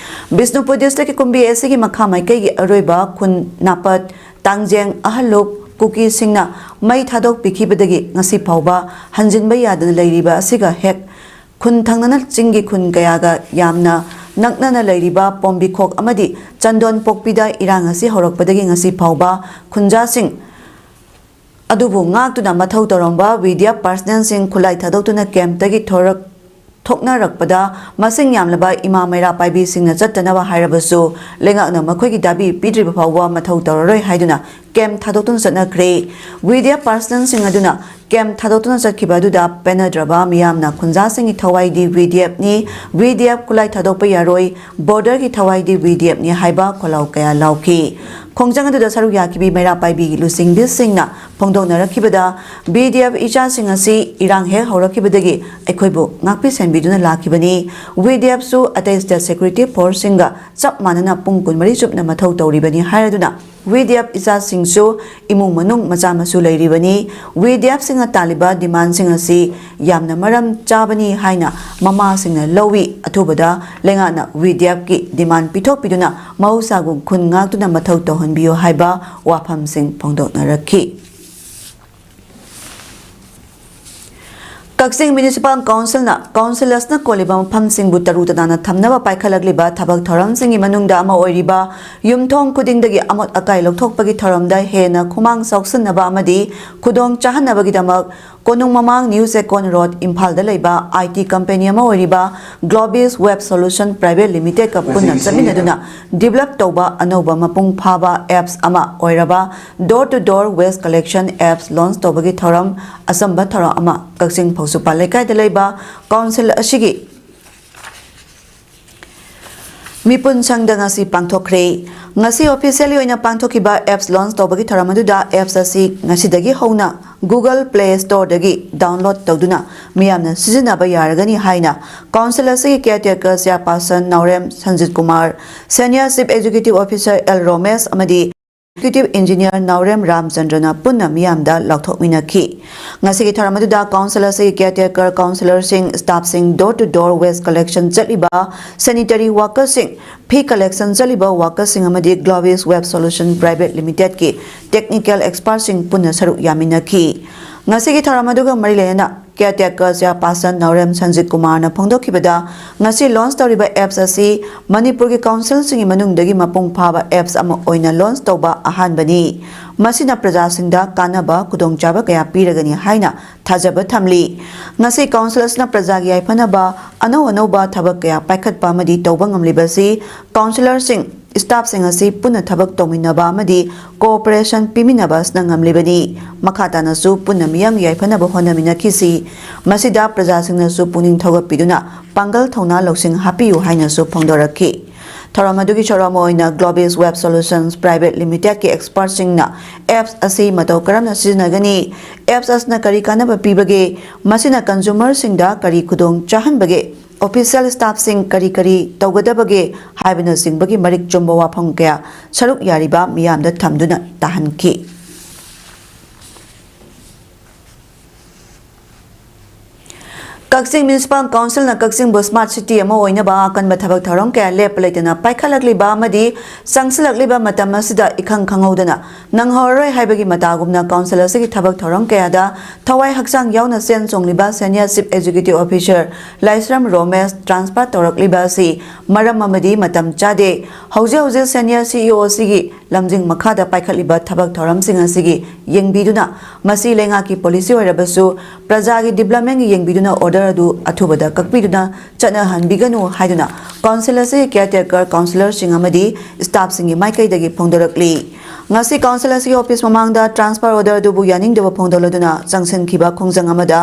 ꯕꯤꯁꯅꯨꯄꯨꯔ districtꯀꯤ ꯀꯨꯝꯕꯤ ꯑꯁꯤꯒꯤ ꯃꯈꯥ ꯃꯥꯏꯀꯩꯒꯤ ꯑꯔꯣꯏꯕ ꯈꯨꯟ ꯅꯥꯄꯠ, ꯇꯥꯡꯖꯦꯡ, ꯑꯍꯜꯂꯨꯞ ꯀꯨꯀꯤꯁꯤꯡꯅ ꯃꯩ ꯊꯥꯗꯣꯛꯄꯤꯈꯤꯕꯗꯒꯤ ꯉꯁꯤ ꯐꯥꯎꯕ ꯍꯟꯖꯤꯟꯕ ꯌꯥꯗꯅ ꯂꯩꯔꯤꯕ ꯑꯁꯤꯒ ꯍꯦꯛ ꯈꯨꯟ ꯊꯪꯅꯅ ꯆꯤꯡꯒꯤ ꯈꯨꯟ ꯀꯌꯥꯒ ꯌꯥꯝꯅ ꯅꯛꯅꯅ ꯂꯩꯔꯤꯕ ꯄꯣꯝꯕꯤꯈꯣꯛ ꯑꯃꯗꯤ ꯆꯟꯗꯣꯟ ꯄꯣꯛꯄꯤꯗ ꯏꯔꯥꯡ ꯑꯁꯤ ꯍꯧꯔꯛꯄꯗꯒꯤ ꯉꯁꯤ ꯐꯥꯎꯕ ꯈꯨꯟꯖꯥꯁꯤꯡ ꯑꯗꯨꯕꯨ ꯉꯥꯛꯇꯨꯅ ꯃꯊꯧ ꯇꯧꯔꯝꯕ VDF personnelꯁꯤꯡ ꯈꯨꯠꯂꯥꯏ ꯊꯥꯗꯣꯛꯇꯨꯅ campꯇꯒꯤ ꯊꯣꯔꯛ-, ꯊꯣꯛꯅꯔꯛꯄꯗ ꯃꯁꯤꯡ ꯌꯥꯝꯂꯕ ꯏꯃꯥ ꯃꯩꯔꯥ ꯄꯥꯏꯕꯤꯁꯤꯡꯅ ꯆꯠꯇꯅꯕ ꯍꯥꯏꯔꯕꯁꯨ ꯂꯩꯉꯥꯛꯅ ꯃꯈꯣꯏꯒꯤ ꯗꯥꯕꯤ ꯄꯤꯗ꯭ꯔꯤꯕ ꯐꯥꯎꯕ ꯃꯊꯧ ꯇꯧꯔꯔꯣꯏ ꯍꯥꯏꯗꯨꯅ ꯀꯦꯝꯞ ꯊꯥꯗꯣꯛꯇꯨꯅ ꯆꯠꯅꯈ꯭ꯔꯦ꯫ ꯋꯤꯗꯤꯑꯦꯐ ꯄꯥꯔꯁꯅꯦꯜꯁꯤꯡ ꯑꯗꯨꯅ ꯀꯦꯝꯞ ꯊꯥꯗꯣꯛꯇꯨꯅ ꯆꯠꯈꯤꯕ ꯑꯗꯨꯗ ꯄꯦꯟꯅꯗ꯭ꯔꯕ ꯃꯤꯌꯥꯝꯅ ꯈꯨꯟꯖꯥꯁꯤꯡꯒꯤ ꯊꯋꯥꯏꯗꯤ ꯋꯤꯗꯤꯑꯦꯐꯅꯤ, ꯋꯤꯗꯤꯑꯦꯐ ꯈꯨꯠꯂꯥꯏ ꯊꯥꯗꯣꯛꯄ ꯌꯥꯔꯣꯏ, ꯕꯣꯔꯗꯔꯒꯤ ꯊꯋꯥꯏꯗꯤ ꯋꯤꯗꯤꯑꯦꯐꯅꯤ ꯍꯥꯏꯕ ꯈꯣꯜꯂꯥꯎ ꯀꯌꯥ ꯂꯥꯎꯈꯤ꯫ ꯈꯣꯡꯖꯪ ꯑꯗꯨꯗ ꯁꯔꯨꯛ ꯌꯥꯈꯤꯕꯤ ꯃꯩꯔꯥ ꯄꯥꯏꯕꯤꯒꯤ ꯂꯨꯆꯤꯡꯕꯤꯁꯤꯡꯅ ꯐꯣꯡꯗꯣꯛꯅꯔꯛꯈꯤꯕꯗ, ꯚꯤꯗꯤꯑꯦꯐ ꯏꯆꯥꯁꯤꯡ ꯑꯁꯤ ꯏꯔꯥꯡ ꯍꯦꯛ ꯍꯧꯔꯛꯈꯤꯕꯗꯒꯤ ꯑꯩꯈꯣꯏꯕꯨ ꯉꯥꯛꯄꯤ ꯁꯦꯟꯕꯤꯗꯨꯅ ꯂꯥꯛꯈꯤꯕꯅꯤ꯫ ꯚꯤꯗꯤꯑꯦꯐꯁꯨ ꯑꯇꯩ ꯁ꯭ꯇꯦꯠ ꯁꯦꯀ꯭ꯌꯨꯔꯤꯇꯤ ꯐꯣꯔꯁꯁꯤꯡꯒ ꯆꯞ ꯃꯥꯟꯅꯅ ꯄꯨꯡ ꯀꯨꯟꯃꯔꯤ ꯆꯨꯞꯅ ꯃꯊꯧ ꯇꯧꯔꯤꯕꯅꯤ ꯍꯥꯏꯔꯗꯨꯅ, ꯚꯤꯗꯤꯑꯦꯐ ꯏꯆꯥꯁꯤꯡꯁꯨ ꯏꯃꯨꯡ ꯃꯅꯨꯡ ꯃꯆꯥ ꯃꯁꯨ ꯂꯩꯔꯤꯕꯅꯤ꯫ ꯚꯤꯗꯤꯑꯦꯐꯁꯤꯡꯅ ꯇꯥꯜꯂꯤꯕ ꯗꯤꯃꯥꯟꯁꯤꯡ ꯑꯁꯤ ꯌꯥꯝꯅ ꯃꯔꯝ ꯆꯥꯕꯅꯤ ꯍꯥꯏꯅ ꯃꯃꯥꯁꯤꯡꯅ ꯂꯧꯏ꯫ ꯑꯊꯨꯕꯗ ꯂꯩꯉꯥꯛꯅ ꯚꯤꯗꯤꯑꯦꯐꯀꯤ ꯗꯤꯃꯥꯟ ꯄꯤꯊꯣꯛꯄꯤꯗꯨꯅ ꯃꯍꯧꯁꯥꯒꯨꯝ ꯈꯨꯟ ꯉꯥꯛꯇꯨꯅ ꯃꯊꯧ ꯇꯧꯍꯟꯕꯤꯌꯨ ꯍꯥꯏꯕ ꯋꯥꯐꯝꯁꯤꯡ ꯐꯣꯡꯗꯣꯛꯅꯔꯛꯈꯤ꯫ ꯀꯛꯆꯤꯡ ꯃ꯭ꯌꯨꯅꯤꯁꯤꯄꯥꯜ ꯀꯥꯎꯟꯁꯤꯜꯅ ꯀꯥꯎꯟꯁꯤꯂꯔꯁꯅ ꯀꯣꯜꯂꯤꯕ ꯃꯐꯝꯁꯤꯡꯕꯨ ꯇꯔꯨ ꯇꯅꯥꯟꯅ ꯊꯝꯅꯕ ꯄꯥꯏꯈꯠꯂꯛꯂꯤꯕ ꯊꯕꯛ ꯊꯧꯔꯝꯁꯤꯡꯒꯤ ꯃꯅꯨꯡꯗ ꯑꯃ ꯑꯣꯏꯔꯤꯕ ꯌꯨꯝꯊꯣꯡ ꯈꯨꯗꯤꯡꯗꯒꯤ ꯑꯃꯣꯠ ꯑꯀꯥꯏ ꯂꯧꯊꯣꯛꯄꯒꯤ ꯊꯧꯔꯝꯗ ꯍꯦꯟꯅ ꯈꯨꯃꯥꯡ ꯆꯥꯎꯁꯤꯟꯅꯕ ꯑꯃꯗꯤ ꯈꯨꯗꯣꯡ ꯆꯥꯍꯟꯅꯕꯒꯤꯗꯃꯛ ꯀꯣꯅꯨꯡ ꯃꯃꯥꯡ ꯅ꯭ꯌꯨ ꯆꯦꯛꯀꯣꯟ ꯔꯣꯗ, ꯏꯝꯐꯥꯜꯗ ꯂꯩꯕ ꯑꯥꯏ ꯇꯤ ꯀꯝꯄꯦꯅꯤ ꯑꯃ ꯑꯣꯏꯔꯤꯕ ꯒ꯭ꯂꯣꯕꯤꯁ ꯋꯦꯕ ꯁꯣꯂꯨꯁꯟ ꯄ꯭ꯔꯥꯏꯚꯦꯠ ꯂꯤꯃꯤꯇꯦꯗꯀ ꯄꯨꯟꯅ ꯆꯠꯃꯤꯟꯅꯗꯨꯅ ꯗꯤꯕꯂꯞ ꯇꯧꯕ ꯑꯅꯧꯕ ꯃꯄꯨꯡ ꯐꯥꯕ ꯑꯦꯞꯁ ꯑꯃ ꯑꯣꯏꯔꯕ door to door waste collection apps launch ꯇꯧꯕꯒꯤ ꯊꯧꯔꯝ, ꯑꯆꯝꯕ ꯊꯧꯔꯝ ꯑꯃ ꯀꯛꯆꯤꯡ ꯐꯧꯁꯨꯄꯥꯜ ꯂꯩꯀꯥꯏꯗ ꯂꯩꯕ ꯀꯥꯎꯟꯁꯤꯜ ꯑꯁꯤꯒꯤ ꯃꯤꯄꯨꯟ ꯁꯪꯗ ꯉꯁꯤ ꯄꯥꯡꯊꯣꯛꯈ꯭ꯔꯦ꯫ ꯉꯁꯤ ꯑꯣꯐꯤꯁꯤꯌꯦꯜꯂꯤ ꯑꯣꯏꯅ ꯄꯥꯡꯊꯣꯛꯈꯤꯕ ꯑꯦꯞꯁ ꯂꯣꯟꯆ ꯇꯧꯕꯒꯤ ꯊꯧꯔꯝ ꯑꯗꯨꯗ ꯑꯦꯞꯁ ꯑꯁꯤ ꯉꯁꯤꯗꯒꯤ ꯍꯧꯅ ꯒꯨꯒꯜ ꯄ꯭ꯂꯦ ꯁ꯭ꯇꯣꯔꯗꯒꯤ ꯗꯥꯎꯟꯂꯣꯗ ꯇꯧꯗꯨꯅ ꯃꯤꯌꯥꯝꯅ ꯁꯤꯖꯤꯟꯅꯕ ꯌꯥꯔꯒꯅꯤ ꯍꯥꯏꯅ ꯀꯥꯎꯟꯁꯤꯜ ꯑꯁꯤꯒꯤ caretaker chairperson Naorem Sanjit Kumar, senior chief executive officer L Romesh ꯑꯃꯗꯤ ꯑꯦꯛꯖꯤꯀ꯭ꯌꯨꯇꯤꯚ ꯏꯟꯖꯤꯅꯤꯌꯔ ꯅꯥꯎꯔꯦꯝ ꯔꯥꯝꯆꯟꯗ꯭ꯔꯅ ꯄꯨꯟꯅ ꯃꯤꯌꯥꯝꯗ ꯂꯥꯎꯊꯣꯛꯃꯤꯟꯅꯈꯤ꯫ ꯉꯁꯤꯒꯤ ꯊꯧꯔꯝ ꯑꯗꯨꯗ ꯀꯥꯎꯟꯁꯤꯜ ꯑꯁꯤꯒꯤ ꯀꯤꯌꯥꯔꯇꯦꯀꯔ ꯀꯥꯎꯟꯁꯤꯂꯔꯁꯤꯡ, ꯁ꯭ꯇꯥꯐꯁꯤꯡ, door to door waste collection ꯆꯠꯂꯤꯕ ꯁꯦꯅꯤꯇꯔꯤ ꯋꯥꯔꯀꯔꯁꯤꯡ, ꯐꯤ ꯀꯂꯦꯛꯁꯟ ꯆꯠꯂꯤꯕ ꯋꯥꯔꯀꯔꯁꯤꯡ ꯑꯃꯗꯤ ꯒ꯭ꯂꯣꯕꯤꯁ ꯋꯦꯕ ꯁꯣꯂꯨꯁꯟ ꯄ꯭ꯔꯥꯏꯚꯦꯠ ꯂꯤꯃꯤꯇꯦꯗꯀꯤ ꯇꯦꯛꯅꯤꯀꯦꯜ ꯑꯦꯛꯁꯄꯥꯔꯠꯁꯤꯡ ꯄꯨꯟꯅ ꯁꯔꯨꯛ ꯌꯥꯃꯤꯟꯅꯈꯤ꯫ ꯉꯁꯤꯒꯤ ꯊꯧꯔꯝ ꯑꯗꯨꯒ ꯃꯔꯤ ꯂꯩꯅꯅ ꯀꯤꯌꯥꯔꯇꯦꯀꯔ ꯆꯤꯌꯥꯔꯄꯥꯔꯁꯟ ꯅꯥꯎꯔꯦꯝ ꯁꯟꯖꯤꯠ ꯀꯨꯃꯥꯔꯅ ꯐꯣꯡꯗꯣꯛꯈꯤꯕꯗ, ꯉꯁꯤ ꯂꯣꯟꯆ ꯇꯧꯔꯤꯕ ꯑꯦꯞꯁ ꯑꯁꯤ ꯃꯅꯤꯄꯨꯔꯒꯤ ꯀꯥꯎꯟꯁꯤꯜꯁꯤꯡꯒꯤ ꯃꯅꯨꯡꯗꯒꯤ ꯃꯄꯨꯡ ꯐꯥꯕ ꯑꯦꯞꯁ ꯑꯃ ꯑꯣꯏꯅ ꯂꯣꯟꯆ ꯇꯧꯕ ꯑꯍꯥꯟꯕꯅꯤ꯫ ꯃꯁꯤꯅ ꯄ꯭ꯔꯖꯥꯁꯤꯡꯗ ꯀꯥꯟꯅꯕ ꯈꯨꯗꯣꯡꯆꯥꯕ ꯀꯌꯥ ꯄꯤꯔꯒꯅꯤ ꯍꯥꯏꯅ ꯊꯥꯖꯕ ꯊꯝꯂꯤ꯫ ꯉꯁꯤ ꯀꯥꯎꯟꯁꯤꯜ ꯑꯁꯤꯅ ꯄ꯭ꯔꯖꯥꯒꯤ ꯌꯥꯏꯐꯅꯕ ꯑꯅꯧ ꯑꯅꯧꯕ ꯊꯕꯛ ꯀꯌꯥ ꯄꯥꯏꯈꯠꯄ ꯑꯃꯗꯤ ꯇꯧꯕ ꯉꯝꯂꯤꯕꯁꯤ ꯀꯥꯎꯟꯁꯤꯂꯔꯁꯤꯡ, ꯁ꯭ꯇꯥꯐꯁꯤꯡ ꯑꯁꯤ ꯄꯨꯟꯅ ꯊꯕꯛ ꯇꯧꯃꯤꯟꯅꯕ ꯑꯃꯗꯤ ꯀꯣꯑꯣꯄꯔꯦꯁꯟ ꯄꯤꯃꯤꯟꯅꯕ ꯑꯁꯤꯅ ꯉꯝꯂꯤꯕꯅꯤ꯫ ꯃꯈꯥ ꯇꯥꯅꯁꯨ ꯄꯨꯟꯅ ꯃꯤꯌꯥꯝꯒꯤ ꯌꯥꯏꯐꯅꯕ ꯍꯣꯠꯅꯃꯤꯟꯅꯈꯤꯁꯤ꯫ ꯃꯁꯤꯗ ꯄ꯭ꯔꯖꯥꯁꯤꯡꯅꯁꯨ ꯄꯨꯛꯅꯤꯡ ꯊꯧꯒꯠꯄꯤꯗꯨꯅ ꯄꯥꯡꯒꯜ ꯊꯧꯅꯥ ꯂꯧꯁꯤꯡ ꯍꯥꯞꯄꯤꯌꯨ ꯍꯥꯏꯅꯁꯨ ꯐꯣꯡꯗꯣꯔꯛꯈꯤ꯫ ꯊꯧꯔꯝ ꯑꯗꯨꯒꯤ ꯁꯔꯨꯛ ꯑꯃ ꯑꯣꯏꯅ Globis Web Solutions Private Limitedꯀꯤ expertꯁꯤꯡꯅ apps ꯑꯁꯤ ꯃꯇꯧ ꯀꯔꯝꯅ ꯁꯤꯖꯤꯟꯅꯒꯅꯤ, apps ꯑꯁꯤꯅ ꯀꯔꯤ ꯀꯥꯟꯅꯕ ꯄꯤꯕꯒꯦ, ꯃꯁꯤꯅ consumerꯁꯤꯡꯗ ꯀꯔꯤ ꯈꯨꯗꯣꯡ ꯆꯥꯍꯟꯕꯒꯦ, official staffꯁꯤꯡ ꯀꯔꯤ ꯀꯔꯤ ꯇꯧꯒꯗꯕꯒꯦ ꯍꯥꯏꯕꯅꯆꯤꯡꯕꯒꯤ ꯃꯔꯤꯛ ꯆꯨꯝꯕ ꯋꯥꯐꯝ ꯀꯌꯥ ꯁꯔꯨꯛ ꯌꯥꯔꯤꯕ ꯃꯤꯌꯥꯝꯗ ꯊꯝꯗꯨꯅ ꯇꯥꯍꯟꯈꯤ꯫ ꯀꯛꯆꯤꯡ Municipal Councilꯅ ꯀꯛꯆꯤꯡꯕꯨ smart city ꯑꯃ ꯑꯣꯏꯅꯕ ꯑꯀꯟꯕ ꯊꯕꯛ ꯊꯧꯔꯝ ꯀꯌꯥ ꯂꯦꯞꯄ ꯂꯩꯇꯅ ꯄꯥꯏꯈꯠꯂꯛꯂꯤꯕ ꯑꯃꯗꯤ ꯆꯪꯁꯤꯜꯂꯛꯂꯤꯕ ꯃꯇꯝ ꯑꯁꯤꯗ ꯏꯈꯪ ꯈꯪꯍꯧꯗꯅ ꯅꯪꯍꯧꯔꯔꯣꯏ ꯍꯥꯏꯕꯒꯤ ꯃꯇꯥꯒꯨꯝꯅ council ꯑꯁꯤꯒꯤ ꯊꯕꯛ ꯊꯧꯔꯝ ꯀꯌꯥꯗ ꯊꯋꯥꯏ ꯍꯛꯆꯥꯡ ꯌꯥꯎꯅ ꯆꯦꯟ ꯆꯣꯡꯂꯤꯕ Senior Chief Executive Officer ꯂꯥꯏꯁ꯭ꯔꯝ ꯔꯣꯃꯦꯁ transfer ꯇꯧꯔꯛꯂꯤꯕ ꯑꯁꯤ ꯃꯔꯝ ꯑꯃꯗꯤ ꯃꯇꯝ ꯆꯥꯗꯦ꯫ ꯍꯧꯖꯤꯛ ꯍꯧꯖꯤꯛ Senior CEO ꯑꯁꯤꯒꯤ ꯂꯝꯖꯤꯡ ꯃꯈꯥꯗ ꯄꯥꯏꯈꯠꯂꯤꯕ ꯊꯕꯛ ꯊꯧꯔꯝꯁꯤꯡ ꯑꯁꯤꯒꯤ ꯌꯦꯡꯕꯤꯗꯨꯅ, ꯃꯁꯤ ꯂꯩꯉꯥꯛꯀꯤ policy ꯑꯣꯏꯔꯕꯁꯨ ꯄ꯭ꯔꯖꯥꯒꯤ developmentꯒꯤ ꯌꯦꯡꯕꯤꯗꯨꯅ order ꯑꯗꯨ ꯑꯊꯨꯕꯗ ꯀꯛꯄꯤꯗꯨꯅ ꯆꯠꯅꯍꯟꯕꯤꯒꯅꯨ ꯍꯥꯏꯗꯨꯅ council ꯑꯁꯤꯒꯤ caretaker councillorꯁꯤꯡ ꯑꯃꯗꯤ staffꯁꯤꯡꯒꯤ ꯃꯥꯏꯀꯩꯗꯒꯤ ꯐꯣꯡꯗꯣꯔꯛꯂꯤ꯫ ꯉꯁꯤ council ꯑꯁꯤꯒꯤ office ꯃꯃꯥꯡꯗ transfer order ꯑꯗꯨꯕꯨ ꯌꯥꯅꯤꯡꯗꯕ ꯐꯣꯡꯗꯣꯛꯂꯗꯨꯅ ꯆꯪꯁꯤꯟꯈꯤꯕ ꯈꯣꯡꯖꯪ ꯑꯃꯗ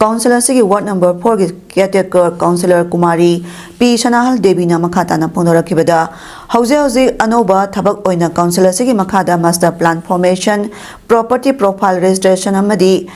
council ꯑꯁꯤꯒꯤ ward number fourꯒꯤ caretaker councillor Kumari ꯄꯤ ꯁꯅꯥꯍꯜ ꯗꯦꯕꯤꯅ ꯃꯈꯥ ꯇꯥꯅ ꯐꯣꯡꯗꯣꯔꯛꯈꯤꯕꯗ, ꯍꯧꯖꯤꯛ ꯍꯧꯖꯤꯛ ꯑꯅꯧꯕ ꯊꯕꯛ ꯑꯣꯏꯅ council ꯑꯁꯤꯒꯤ ꯃꯈꯥꯗ master plan formation, property profile registration ꯑꯃꯗꯤ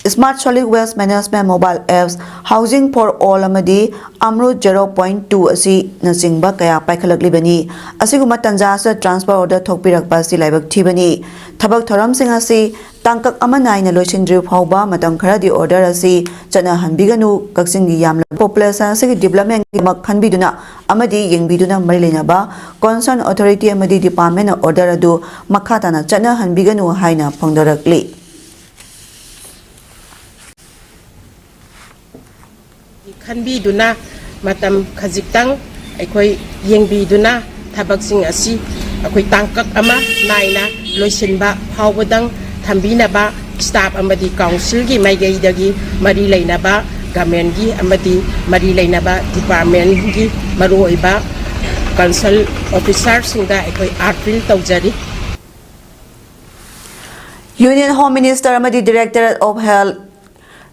Smart Solid Waste Management mobile apps, Housing for All ꯑꯃꯗꯤ Amrut zero point two ꯑꯁꯤꯅꯆꯤꯡꯕ ꯀꯌꯥ ꯄꯥꯏꯈꯠꯂꯛꯂꯤꯕꯅꯤ꯫ ꯑꯁꯤꯒꯨꯝꯕ ꯇꯥꯟꯖꯥ ꯑꯁꯤꯗ transfer order ꯊꯣꯛꯄꯤꯔꯛꯄ ꯑꯁꯤ ꯂꯥꯏꯕꯛ ꯊꯤꯕꯅꯤ꯫ ꯊꯕꯛ ꯊꯧꯔꯝꯁꯤꯡ ꯑꯁꯤ ꯇꯥꯡꯀꯛ ꯑꯃ ꯅꯥꯏꯅ ꯂꯣꯏꯁꯤꯟꯗ꯭ꯔꯤꯕ ꯐꯥꯎꯕ ꯃꯇꯝ ꯈꯔꯗꯤ order ꯑꯁꯤ ꯆꯠꯅꯍꯟꯕꯤꯒꯅꯨ꯫ ꯀꯛꯆꯤꯡꯒꯤ ꯌꯥꯝꯂꯕ population ꯑꯁꯤꯒꯤ developmentꯒꯤꯗꯃꯛ ꯈꯟꯕꯤꯗꯨꯅ ꯑꯃꯗꯤ ꯌꯦꯡꯕꯤꯗꯨꯅ ꯃꯔꯤ ꯂꯩꯅꯕ concern authority ꯑꯃꯗꯤ departmentꯅ order ꯑꯗꯨ ꯃꯈꯥ ꯇꯥꯅ ꯆꯠꯅꯍꯟꯕꯤꯒꯅꯨ ꯍꯥꯏꯅ ꯐꯣꯡꯗꯣꯔꯛꯂꯤ꯫ ꯈꯟꯕꯤꯗꯨꯅ ꯃꯇꯝ ꯈꯖꯤꯛꯇꯪ ꯑꯩꯈꯣꯏ ꯌꯦꯡꯕꯤꯗꯨꯅ ꯊꯕꯛꯁꯤꯡ ꯑꯁꯤ ꯑꯩꯈꯣꯏ ꯇꯥꯡꯀꯛ ꯑꯃ ꯅꯥꯏꯅ ꯂꯣꯏꯁꯤꯟꯕ ꯐꯥꯎꯕꯗꯪ ꯊꯝꯕꯤꯅꯕ staff ꯑꯃꯗꯤ councilꯒꯤ ꯃꯥꯏꯀꯩꯗꯒꯤ ꯃꯔꯤ ꯂꯩꯅꯕ governmentꯀꯤ ꯑꯃꯗꯤ ꯃꯔꯤ ꯂꯩꯅꯕ departmentꯀꯤ ꯃꯔꯨꯑꯣꯏꯕ concerned officerꯁꯤꯡꯗ ꯑꯩꯈꯣꯏ appeal ꯇꯧꯖꯔꯤ꯫ Union Home Minister ꯑꯃꯗꯤ Directorate of Health,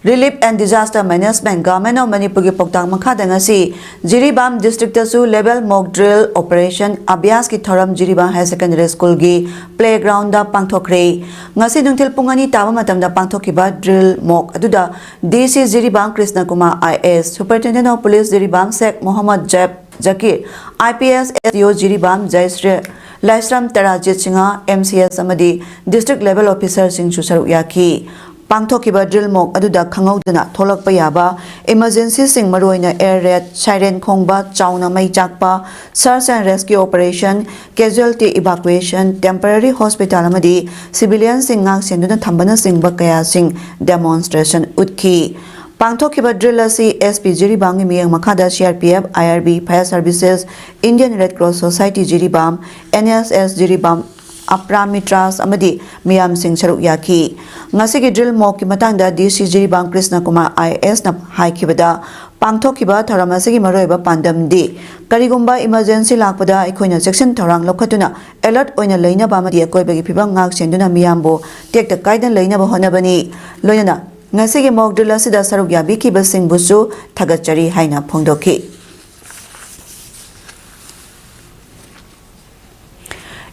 Relief and Disaster Management, Government of ꯃꯅꯤꯄꯨꯔꯒꯤ ꯄꯥꯎꯇꯥꯛ ꯃꯈꯥꯗ ꯉꯁꯤ Jiribam districtꯇꯁꯨ level mock drill operation ꯑꯚ꯭ꯌꯥꯁꯀꯤ ꯊꯧꯔꯝ ꯖꯤꯔꯤꯕꯥꯝ Higher Secondary Schoolꯒꯤ playgroundꯗ ꯄꯥꯡꯊꯣꯛꯈ꯭ꯔꯦ꯫ ꯉꯁꯤ ꯅꯨꯡꯊꯤꯜ ꯄꯨꯡ ꯑꯅꯤ ꯇꯥꯕ ꯃꯇꯝꯗ ꯄꯥꯡꯊꯣꯛꯈꯤꯕ drill mock ꯑꯗꯨꯗ DC Jiribam Krishna Kumar IAS, Superintendent of Police Jiribam Sheikh Mohammad ꯖꯦꯕ Zakir, IPS, SDO Jiribam ꯖꯌꯁ꯭ꯔꯤ, Laishram ꯇꯔꯥꯖꯤꯠ Singh, MCS ꯑꯃꯗꯤ district level officerꯁꯤꯡꯁꯨ ꯁꯔꯨꯛ ꯌꯥꯈꯤ꯫ ꯄꯥꯡꯊꯣꯛꯈꯤꯕ drill mock ꯑꯗꯨꯗ ꯈꯪꯍꯧꯗꯅ ꯊꯣꯛꯂꯛꯄ ꯌꯥꯕ emergencyꯁꯤꯡ, ꯃꯔꯨꯑꯣꯏꯅ air raid, siren ꯈꯣꯡꯕ, ꯆꯥꯎꯅ ꯃꯩ ꯆꯥꯛꯄ, search and rescue operation, casualty evacuation, temporary hospital ꯑꯃꯗꯤ civilianꯁꯤꯡ ꯉꯥꯛ ꯁꯦꯟꯗꯨꯅ ꯊꯝꯕꯅꯆꯤꯡꯕ ꯀꯌꯥꯁꯤꯡ demonstration ꯎꯠꯈꯤ꯫ ꯄꯥꯡꯊꯣꯛꯈꯤꯕ drill ꯑꯁꯤ SP ꯖꯤꯔꯤꯕꯥꯝꯒꯤ ꯃꯤꯠꯌꯦꯡ ꯃꯈꯥꯗ CRPF, IRB, Fire Services, Indian Red Cross Society Jiribam, NSS Jiribam, APRA MITRAs ꯑꯃꯗꯤ ꯃꯤꯌꯥꯝꯁꯤꯡ ꯁꯔꯨꯛ ꯌꯥꯈꯤ꯫ ꯉꯁꯤꯒꯤ drill mockꯀꯤ ꯃꯇꯥꯡꯗ DC ꯖꯤꯔꯤꯕꯥꯝ ꯀ꯭ꯔꯤꯁꯅ ꯀꯨꯃꯥꯔ IASꯅ ꯍꯥꯏꯈꯤꯕꯗ, ꯄꯥꯡꯊꯣꯛꯈꯤꯕ ꯊꯧꯔꯝ ꯑꯁꯤꯒꯤ ꯃꯔꯨꯑꯣꯏꯕ ꯄꯥꯟꯗꯝꯗꯤ ꯀꯔꯤꯒꯨꯝꯕ emergency ꯂꯥꯛꯄꯗ ꯑꯩꯈꯣꯏꯅ ꯆꯦꯛꯁꯤꯟ ꯊꯧꯔꯥꯡ ꯂꯧꯈꯠꯇꯨꯅ alert ꯑꯣꯏꯅ ꯂꯩꯅꯕ ꯑꯃꯗꯤ ꯑꯀꯣꯏꯕꯒꯤ ꯐꯤꯕꯝ ꯉꯥꯛ ꯁꯦꯟꯗꯨꯅ ꯃꯤꯌꯥꯝꯕꯨ ꯇꯦꯛꯇ ꯀꯥꯏꯗꯅ ꯂꯩꯅꯕ ꯍꯣꯠꯅꯕꯅꯤ꯫ ꯂꯣꯏꯅꯅ ꯉꯁꯤꯒꯤ mock drill ꯑꯁꯤꯗ ꯁꯔꯨꯛ ꯌꯥꯕꯤꯈꯤꯕꯁꯤꯡꯕꯨꯁꯨ ꯊꯥꯒꯠꯆꯔꯤ ꯍꯥꯏꯅ ꯐꯣꯡꯗꯣꯛꯈꯤ꯫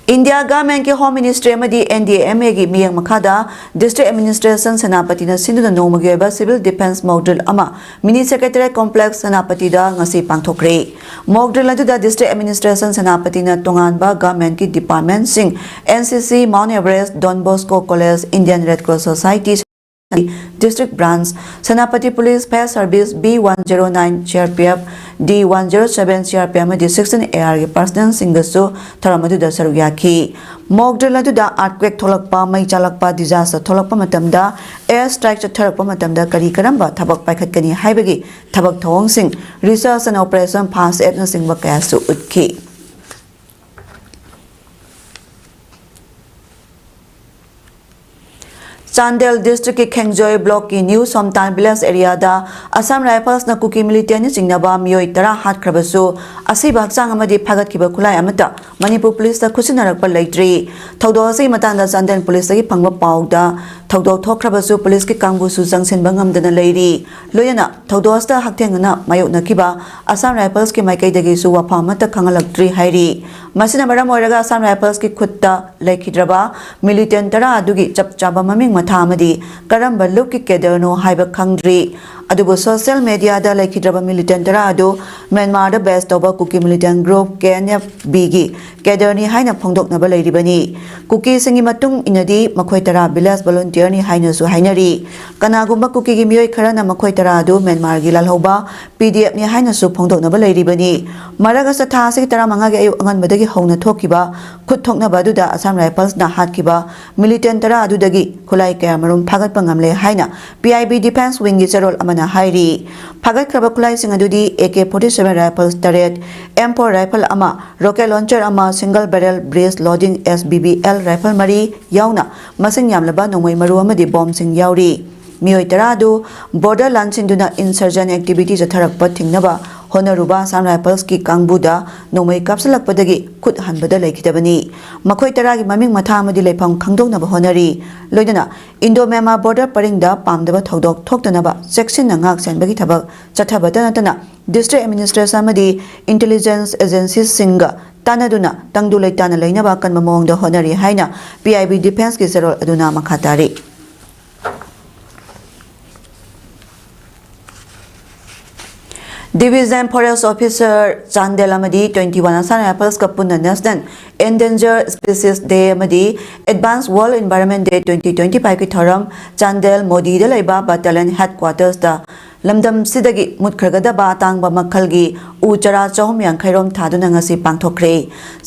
India Governmentꯀꯤ Home Ministry ꯑꯃꯗꯤ NDMAꯒꯤ ꯃꯤꯠꯌꯦꯡ ꯃꯈꯥꯗ District Administration ꯁꯦꯅꯥꯄꯇꯤꯅ ꯁꯤꯟꯗꯨꯅ ꯅꯣꯡꯃꯒꯤ ꯑꯣꯏꯕ Civil Defence Mock Drill ꯑꯃ Mini Secretariat Complex ꯁꯦꯅꯥꯄꯇꯤꯗ ꯉꯁꯤ ꯄꯥꯡꯊꯣꯛꯈ꯭ꯔꯦ꯫ Mock drill ꯑꯗꯨꯗ District Administration ꯁꯦꯅꯥꯄꯇꯤꯅ ꯇꯣꯉꯥꯟꯕ governmentꯀꯤ departmentꯁꯤꯡ, NCC, Mount Everest, Don Bosco College, Indian Red Cross Society, District Branch, Senapati Police, Fire Service, B one zero nine CRPF, D one zero seven CRPF ꯑꯃꯗꯤ sixteen ARꯒꯤ personnelꯁꯤꯡꯒꯁꯨ ꯊꯧꯔꯝ ꯑꯗꯨꯗ ꯁꯔꯨꯛ ꯌꯥꯈꯤ꯫ Mock drill ꯑꯗꯨꯗ earthquake ꯊꯣꯛꯂꯛꯄ, ꯃꯩ ꯆꯥꯛꯂꯛꯄ, disaster ꯊꯣꯛꯂꯛꯄ ꯃꯇꯝꯗ, air strike ꯆꯠꯊꯔꯛꯄ ꯃꯇꯝꯗ ꯀꯔꯤ ꯀꯔꯝꯕ ꯊꯕꯛ ꯄꯥꯏꯈꯠꯀꯅꯤ ꯍꯥꯏꯕꯒꯤ ꯊꯕꯛ ꯊꯧꯑꯣꯡꯁꯤꯡ, research and operation, first aidꯅꯆꯤꯡꯕ ꯀꯌꯥꯁꯨ ꯎꯠꯈꯤ꯫ ꯆꯥꯟꯗꯦꯜ ꯗꯤꯁꯇ꯭ꯔꯤꯛꯀꯤ ꯈꯦꯡꯖꯣꯏ ꯕ꯭ꯂꯣꯛꯀꯤ ꯅ꯭ꯌꯨ ꯁꯣꯝꯇꯥꯟ ꯚꯤꯂꯦꯖ ꯑꯦꯔꯤꯌꯥꯗ ꯑꯁꯥꯝ ꯔꯥꯏꯐꯜꯁꯅ ꯀꯨꯀꯤ ꯃꯤꯂꯤꯇꯦꯟꯅ ꯆꯤꯡꯅꯕ ꯃꯤꯑꯣꯏ ꯇꯔꯥ ꯍꯥꯠꯈ꯭ꯔꯕꯁꯨ, ꯑꯁꯤꯕ ꯍꯛꯆꯥꯡ ꯑꯃꯗꯤ ꯐꯥꯒꯠꯈꯤꯕ ꯈꯨꯠꯂꯥꯏ ꯑꯃꯠꯇ ꯃꯅꯤꯄꯨꯔ ꯄꯨꯂꯤꯁꯇ ꯈꯨꯠꯁꯤꯟꯅꯔꯛꯄ ꯂꯩꯇ꯭ꯔꯤ꯫ ꯊꯧꯗꯣꯛ ꯑꯁꯤꯒꯤ ꯃꯇꯥꯡꯗ ꯆꯥꯟꯗꯦꯜ ꯄꯨꯂꯤꯁꯇꯒꯤ ꯐꯪꯕ ꯄꯥꯎꯗ, ꯊꯧꯗꯣꯛ ꯊꯣꯛꯈ꯭ꯔꯕꯁꯨ ꯄꯨꯂꯤꯁꯀꯤ ꯀꯥꯡꯕꯨꯁꯨ ꯆꯪꯁꯤꯟꯕ ꯉꯝꯗꯅ ꯂꯩꯔꯤ꯫ ꯂꯣꯏꯅꯅ ꯊꯧꯗꯣꯛ ꯑꯁꯤꯗ ꯍꯛꯊꯦꯡꯅꯅ ꯃꯥꯌꯣꯛꯅꯈꯤꯕ ꯑꯁꯥꯝ ꯔꯥꯏꯐꯜꯁꯀꯤ ꯃꯥꯏꯀꯩꯗꯒꯤꯁꯨ ꯋꯥꯐꯝ ꯑꯃꯠꯇ ꯈꯪꯍꯜꯂꯛꯇ꯭ꯔꯤ ꯍꯥꯏꯔꯤ꯫ ꯃꯁꯤꯅ ꯃꯔꯝ ꯑꯣꯏꯔꯒ ꯑꯁꯥꯝ ꯔꯥꯏꯐꯜꯁꯀꯤ ꯈꯨꯠꯇ ꯂꯩꯈꯤꯗ꯭ꯔꯕ ꯃꯤꯂꯤꯇꯦꯟ ꯇꯔꯥ ꯑꯗꯨꯒꯤ ꯆꯞ ꯆꯥꯕ ꯃꯃꯤꯡ ꯃꯊꯥ ꯑꯃꯗꯤ ꯀꯔꯝꯕ ꯂꯨꯞꯀꯤ ꯀꯦꯗꯔꯅꯣ ꯍꯥꯏꯕ ꯈꯪꯗ꯭ꯔꯤ꯫ ꯑꯗꯨꯕꯨ ꯁꯣꯁꯤꯌꯦꯜ ꯃꯦꯗꯤꯌꯥꯗ ꯂꯩꯈꯤꯗ꯭ꯔꯕ ꯃꯤꯂꯤꯇꯦꯟ ꯇꯔꯥ ꯑꯗꯨ ꯃ꯭ꯌꯥꯟꯃꯥꯔꯗ ꯕꯦꯁ ꯇꯧꯕ ꯀꯨꯀꯤ ꯃꯤꯂꯤꯇꯦꯟ ꯒ꯭ꯔꯨꯞ ꯀꯦ ꯑꯦꯟ ꯑꯦꯐ ꯕꯤꯒꯤ ꯀꯦꯗꯔꯅꯤ ꯍꯥꯏꯅ ꯐꯣꯡꯗꯣꯛꯅꯕ ꯂꯩꯔꯤꯕꯅꯤ꯫ ꯀꯨꯀꯤꯁꯤꯡꯒꯤ ꯃꯇꯨꯡ ꯏꯟꯅꯗꯤ ꯃꯈꯣꯏ ꯇꯔꯥ ꯚꯤꯂꯦꯖ ꯚꯣꯂꯨꯟꯇꯤꯌꯔꯅꯤ ꯍꯥꯏꯅꯁꯨ ꯍꯥꯏꯅꯔꯤ꯫ ꯀꯅꯥꯒꯨꯝꯕ ꯀꯨꯀꯤꯒꯤ ꯃꯤꯑꯣꯏ ꯈꯔꯅ ꯃꯈꯣꯏ ꯇꯔꯥ ꯑꯗꯨ ꯃ꯭ꯌꯥꯟꯃꯥꯔꯒꯤ ꯂꯥꯜꯍꯧꯕ ꯄꯤ ꯗꯤ ꯑꯦꯐꯅꯤ ꯍꯥꯏꯅꯁꯨ ꯐꯣꯡꯗꯣꯛꯅꯕ ꯂꯩꯔꯤꯕꯅꯤ꯫ ꯃꯔꯛ ꯑꯁꯤꯗ ꯊꯥ ꯑꯁꯤꯒꯤ ꯇꯔꯥꯃꯉꯥꯒꯤ ꯑꯌꯨꯛ ꯑꯉꯟꯕꯗꯒꯤ ꯍꯧꯅ ꯊꯣꯛꯈꯤꯕ ꯈꯨꯠ ꯊꯣꯛꯅꯕ ꯑꯗꯨꯗ ꯑꯁꯥꯝ ꯔꯥꯏꯐꯜꯁꯅ ꯍꯥꯠꯈꯤꯕ ꯃꯤꯂꯤꯇꯦꯟ ꯇꯔꯥ ꯑꯗꯨꯗꯒꯤ ꯈꯨꯠꯂꯥꯏ ꯀꯌꯥꯃꯔꯨꯝ ꯐꯥꯒꯠꯄ ꯉꯝꯂꯦ ꯍꯥꯏꯅ ꯄꯤ ꯑꯥꯏ ꯕꯤ ꯗꯤꯐꯦꯟꯁ ꯋꯤꯡꯒꯤ ꯆꯦꯔꯣꯜ ꯑꯃꯅ ꯍꯥꯏꯔꯤ꯫ ꯐꯥꯒꯠꯈ꯭ꯔꯕ ꯈꯨꯠꯂꯥꯏꯁꯤꯡ ꯑꯗꯨꯗꯤ A K forty seven rifles ꯇꯔꯦꯠ, ꯑꯦꯝ ꯐꯣꯔ ꯔꯥꯏꯐꯜ ꯑꯃ, ꯔꯣꯀꯦꯠ ꯂꯣꯟꯆꯔ ꯑꯃ, ꯁꯤꯡꯒꯜ ꯕꯦꯔꯦꯜ ꯕ꯭ꯔꯦꯁ ꯂꯣꯗꯤꯡ ꯑꯦꯁ ꯕꯤ ꯕꯤ ꯑꯦꯜ ꯔꯥꯏꯐꯜ ꯃꯔꯤ ꯌꯥꯎꯅ ꯃꯁꯤꯡ ꯌꯥꯝꯂꯕ ꯅꯣꯡꯃꯩ ꯃꯔꯨ ꯑꯃꯗꯤ ꯕꯣꯝꯁꯤꯡ ꯌꯥꯎꯔꯤ꯫ ꯃꯤꯑꯣꯏ ꯇꯔꯥ ꯑꯗꯨ ꯕꯣꯔꯗꯔ ꯂꯥꯟꯁꯤꯟꯗꯨꯅ ꯏꯟꯁꯔꯖꯦꯟ ꯑꯦꯛꯇꯤꯚꯤꯇꯤ ꯆꯠꯊꯔꯛꯄ ꯊꯤꯡꯅꯕ ꯍꯣꯠꯅꯔꯨꯕ ꯑꯁꯥꯝ ꯔꯥꯏꯐꯜꯁꯀꯤ ꯀꯥꯡꯕꯨꯗ ꯅꯣꯡꯃꯩ ꯀꯥꯞꯁꯤꯜꯂꯛꯄꯗꯒꯤ ꯈꯨꯠ ꯍꯟꯕꯗ ꯂꯩꯈꯤꯗꯕꯅꯤ꯫ ꯃꯈꯣꯏ ꯇꯔꯥꯒꯤ ꯃꯃꯤꯡ ꯃꯊꯥ ꯑꯃꯗꯤ ꯂꯩꯐꯝ ꯈꯪꯗꯣꯛꯅꯕ ꯍꯣꯠꯅꯔꯤ꯫ ꯂꯣꯏꯅꯅ ꯏꯟꯗꯣ ꯃ꯭ꯌꯥꯟꯃꯥꯔ ꯕꯣꯔꯗꯔ ꯄꯔꯤꯡꯗ ꯄꯥꯝꯗꯕ ꯊꯧꯗꯣꯛ ꯊꯣꯛꯇꯅꯕ ꯆꯦꯛꯁꯤꯟꯅ ꯉꯥꯛ ꯁꯦꯟꯕꯒꯤ ꯊꯕꯛ ꯆꯠꯊꯕꯇ ꯅꯠꯇꯅ ꯗꯤꯁꯇ꯭ꯔꯤꯛ ꯑꯦꯗꯃꯤꯅꯤꯁꯇ꯭ꯔꯦꯁꯟ ꯑꯃꯗꯤ ꯏꯟꯇꯦꯂꯤꯖꯦꯟꯁ ꯑꯦꯖꯦꯟꯁꯤꯁꯤꯡꯒ ꯇꯥꯟꯅꯗꯨꯅ ꯇꯪꯗꯨ ꯂꯩꯇꯥꯅ ꯂꯩꯅꯕ ꯑꯀꯟꯕ ꯃꯑꯣꯡꯗ ꯍꯣꯠꯅꯔꯤ ꯍꯥꯏꯅ ꯄꯤ ꯑꯥꯏ ꯕꯤ ꯗꯤꯐꯦꯟꯁꯀꯤ ꯆꯦꯔꯣꯜ ꯑꯗꯨꯅ ꯃꯈꯥ ꯇꯥꯔꯤ꯫ ꯗꯤꯕꯤꯖꯟ ꯐꯣꯔꯦꯁ ꯑꯣꯐꯤꯁꯔ ꯆꯥꯟꯗꯦꯜ ꯑꯃꯗꯤ ꯇ꯭ꯋꯦꯟꯇꯤ ꯋꯥꯟ ꯑꯁꯥꯝ ꯔꯥꯏꯐꯜꯁꯀ ꯄꯨꯟꯅ ꯅꯦꯁꯅꯦꯜ ꯑꯦꯟꯗꯦꯟꯖꯔ ꯁ꯭ꯄꯤꯁꯤꯁ ꯗꯦ ꯑꯃꯗꯤ ꯑꯦꯗꯚꯥꯟꯁ ꯋꯥꯔꯜ ꯏꯟꯚꯥꯏꯔꯟꯃꯦꯟ ꯗꯦ ꯇ꯭ꯋꯦꯟꯇꯤ ꯇ꯭ꯋꯦꯟꯇꯤ ꯐꯥꯏꯚꯀꯤ ꯊꯧꯔꯝ ꯆꯥꯟꯗꯦꯜ ꯃꯣꯗꯤꯗ ꯂꯩꯕ ꯕꯠꯇꯥꯂꯤꯌꯟ ꯍꯦꯗꯀ꯭ꯋꯥꯇꯔꯁꯇ ꯂꯝꯗꯝꯁꯤꯗꯒꯤ ꯃꯨꯠꯈ꯭ꯔꯒꯗꯕ ꯑꯇꯥꯡꯕ ꯃꯈꯜꯒꯤ ꯎ ꯆꯔꯥ ꯆꯍꯨꯝ ꯌꯥꯡꯈꯩ ꯔꯣꯝ ꯊꯥꯗꯨꯅ ꯉꯁꯤ ꯄꯥꯡꯊꯣꯛꯈ꯭ꯔꯦ꯫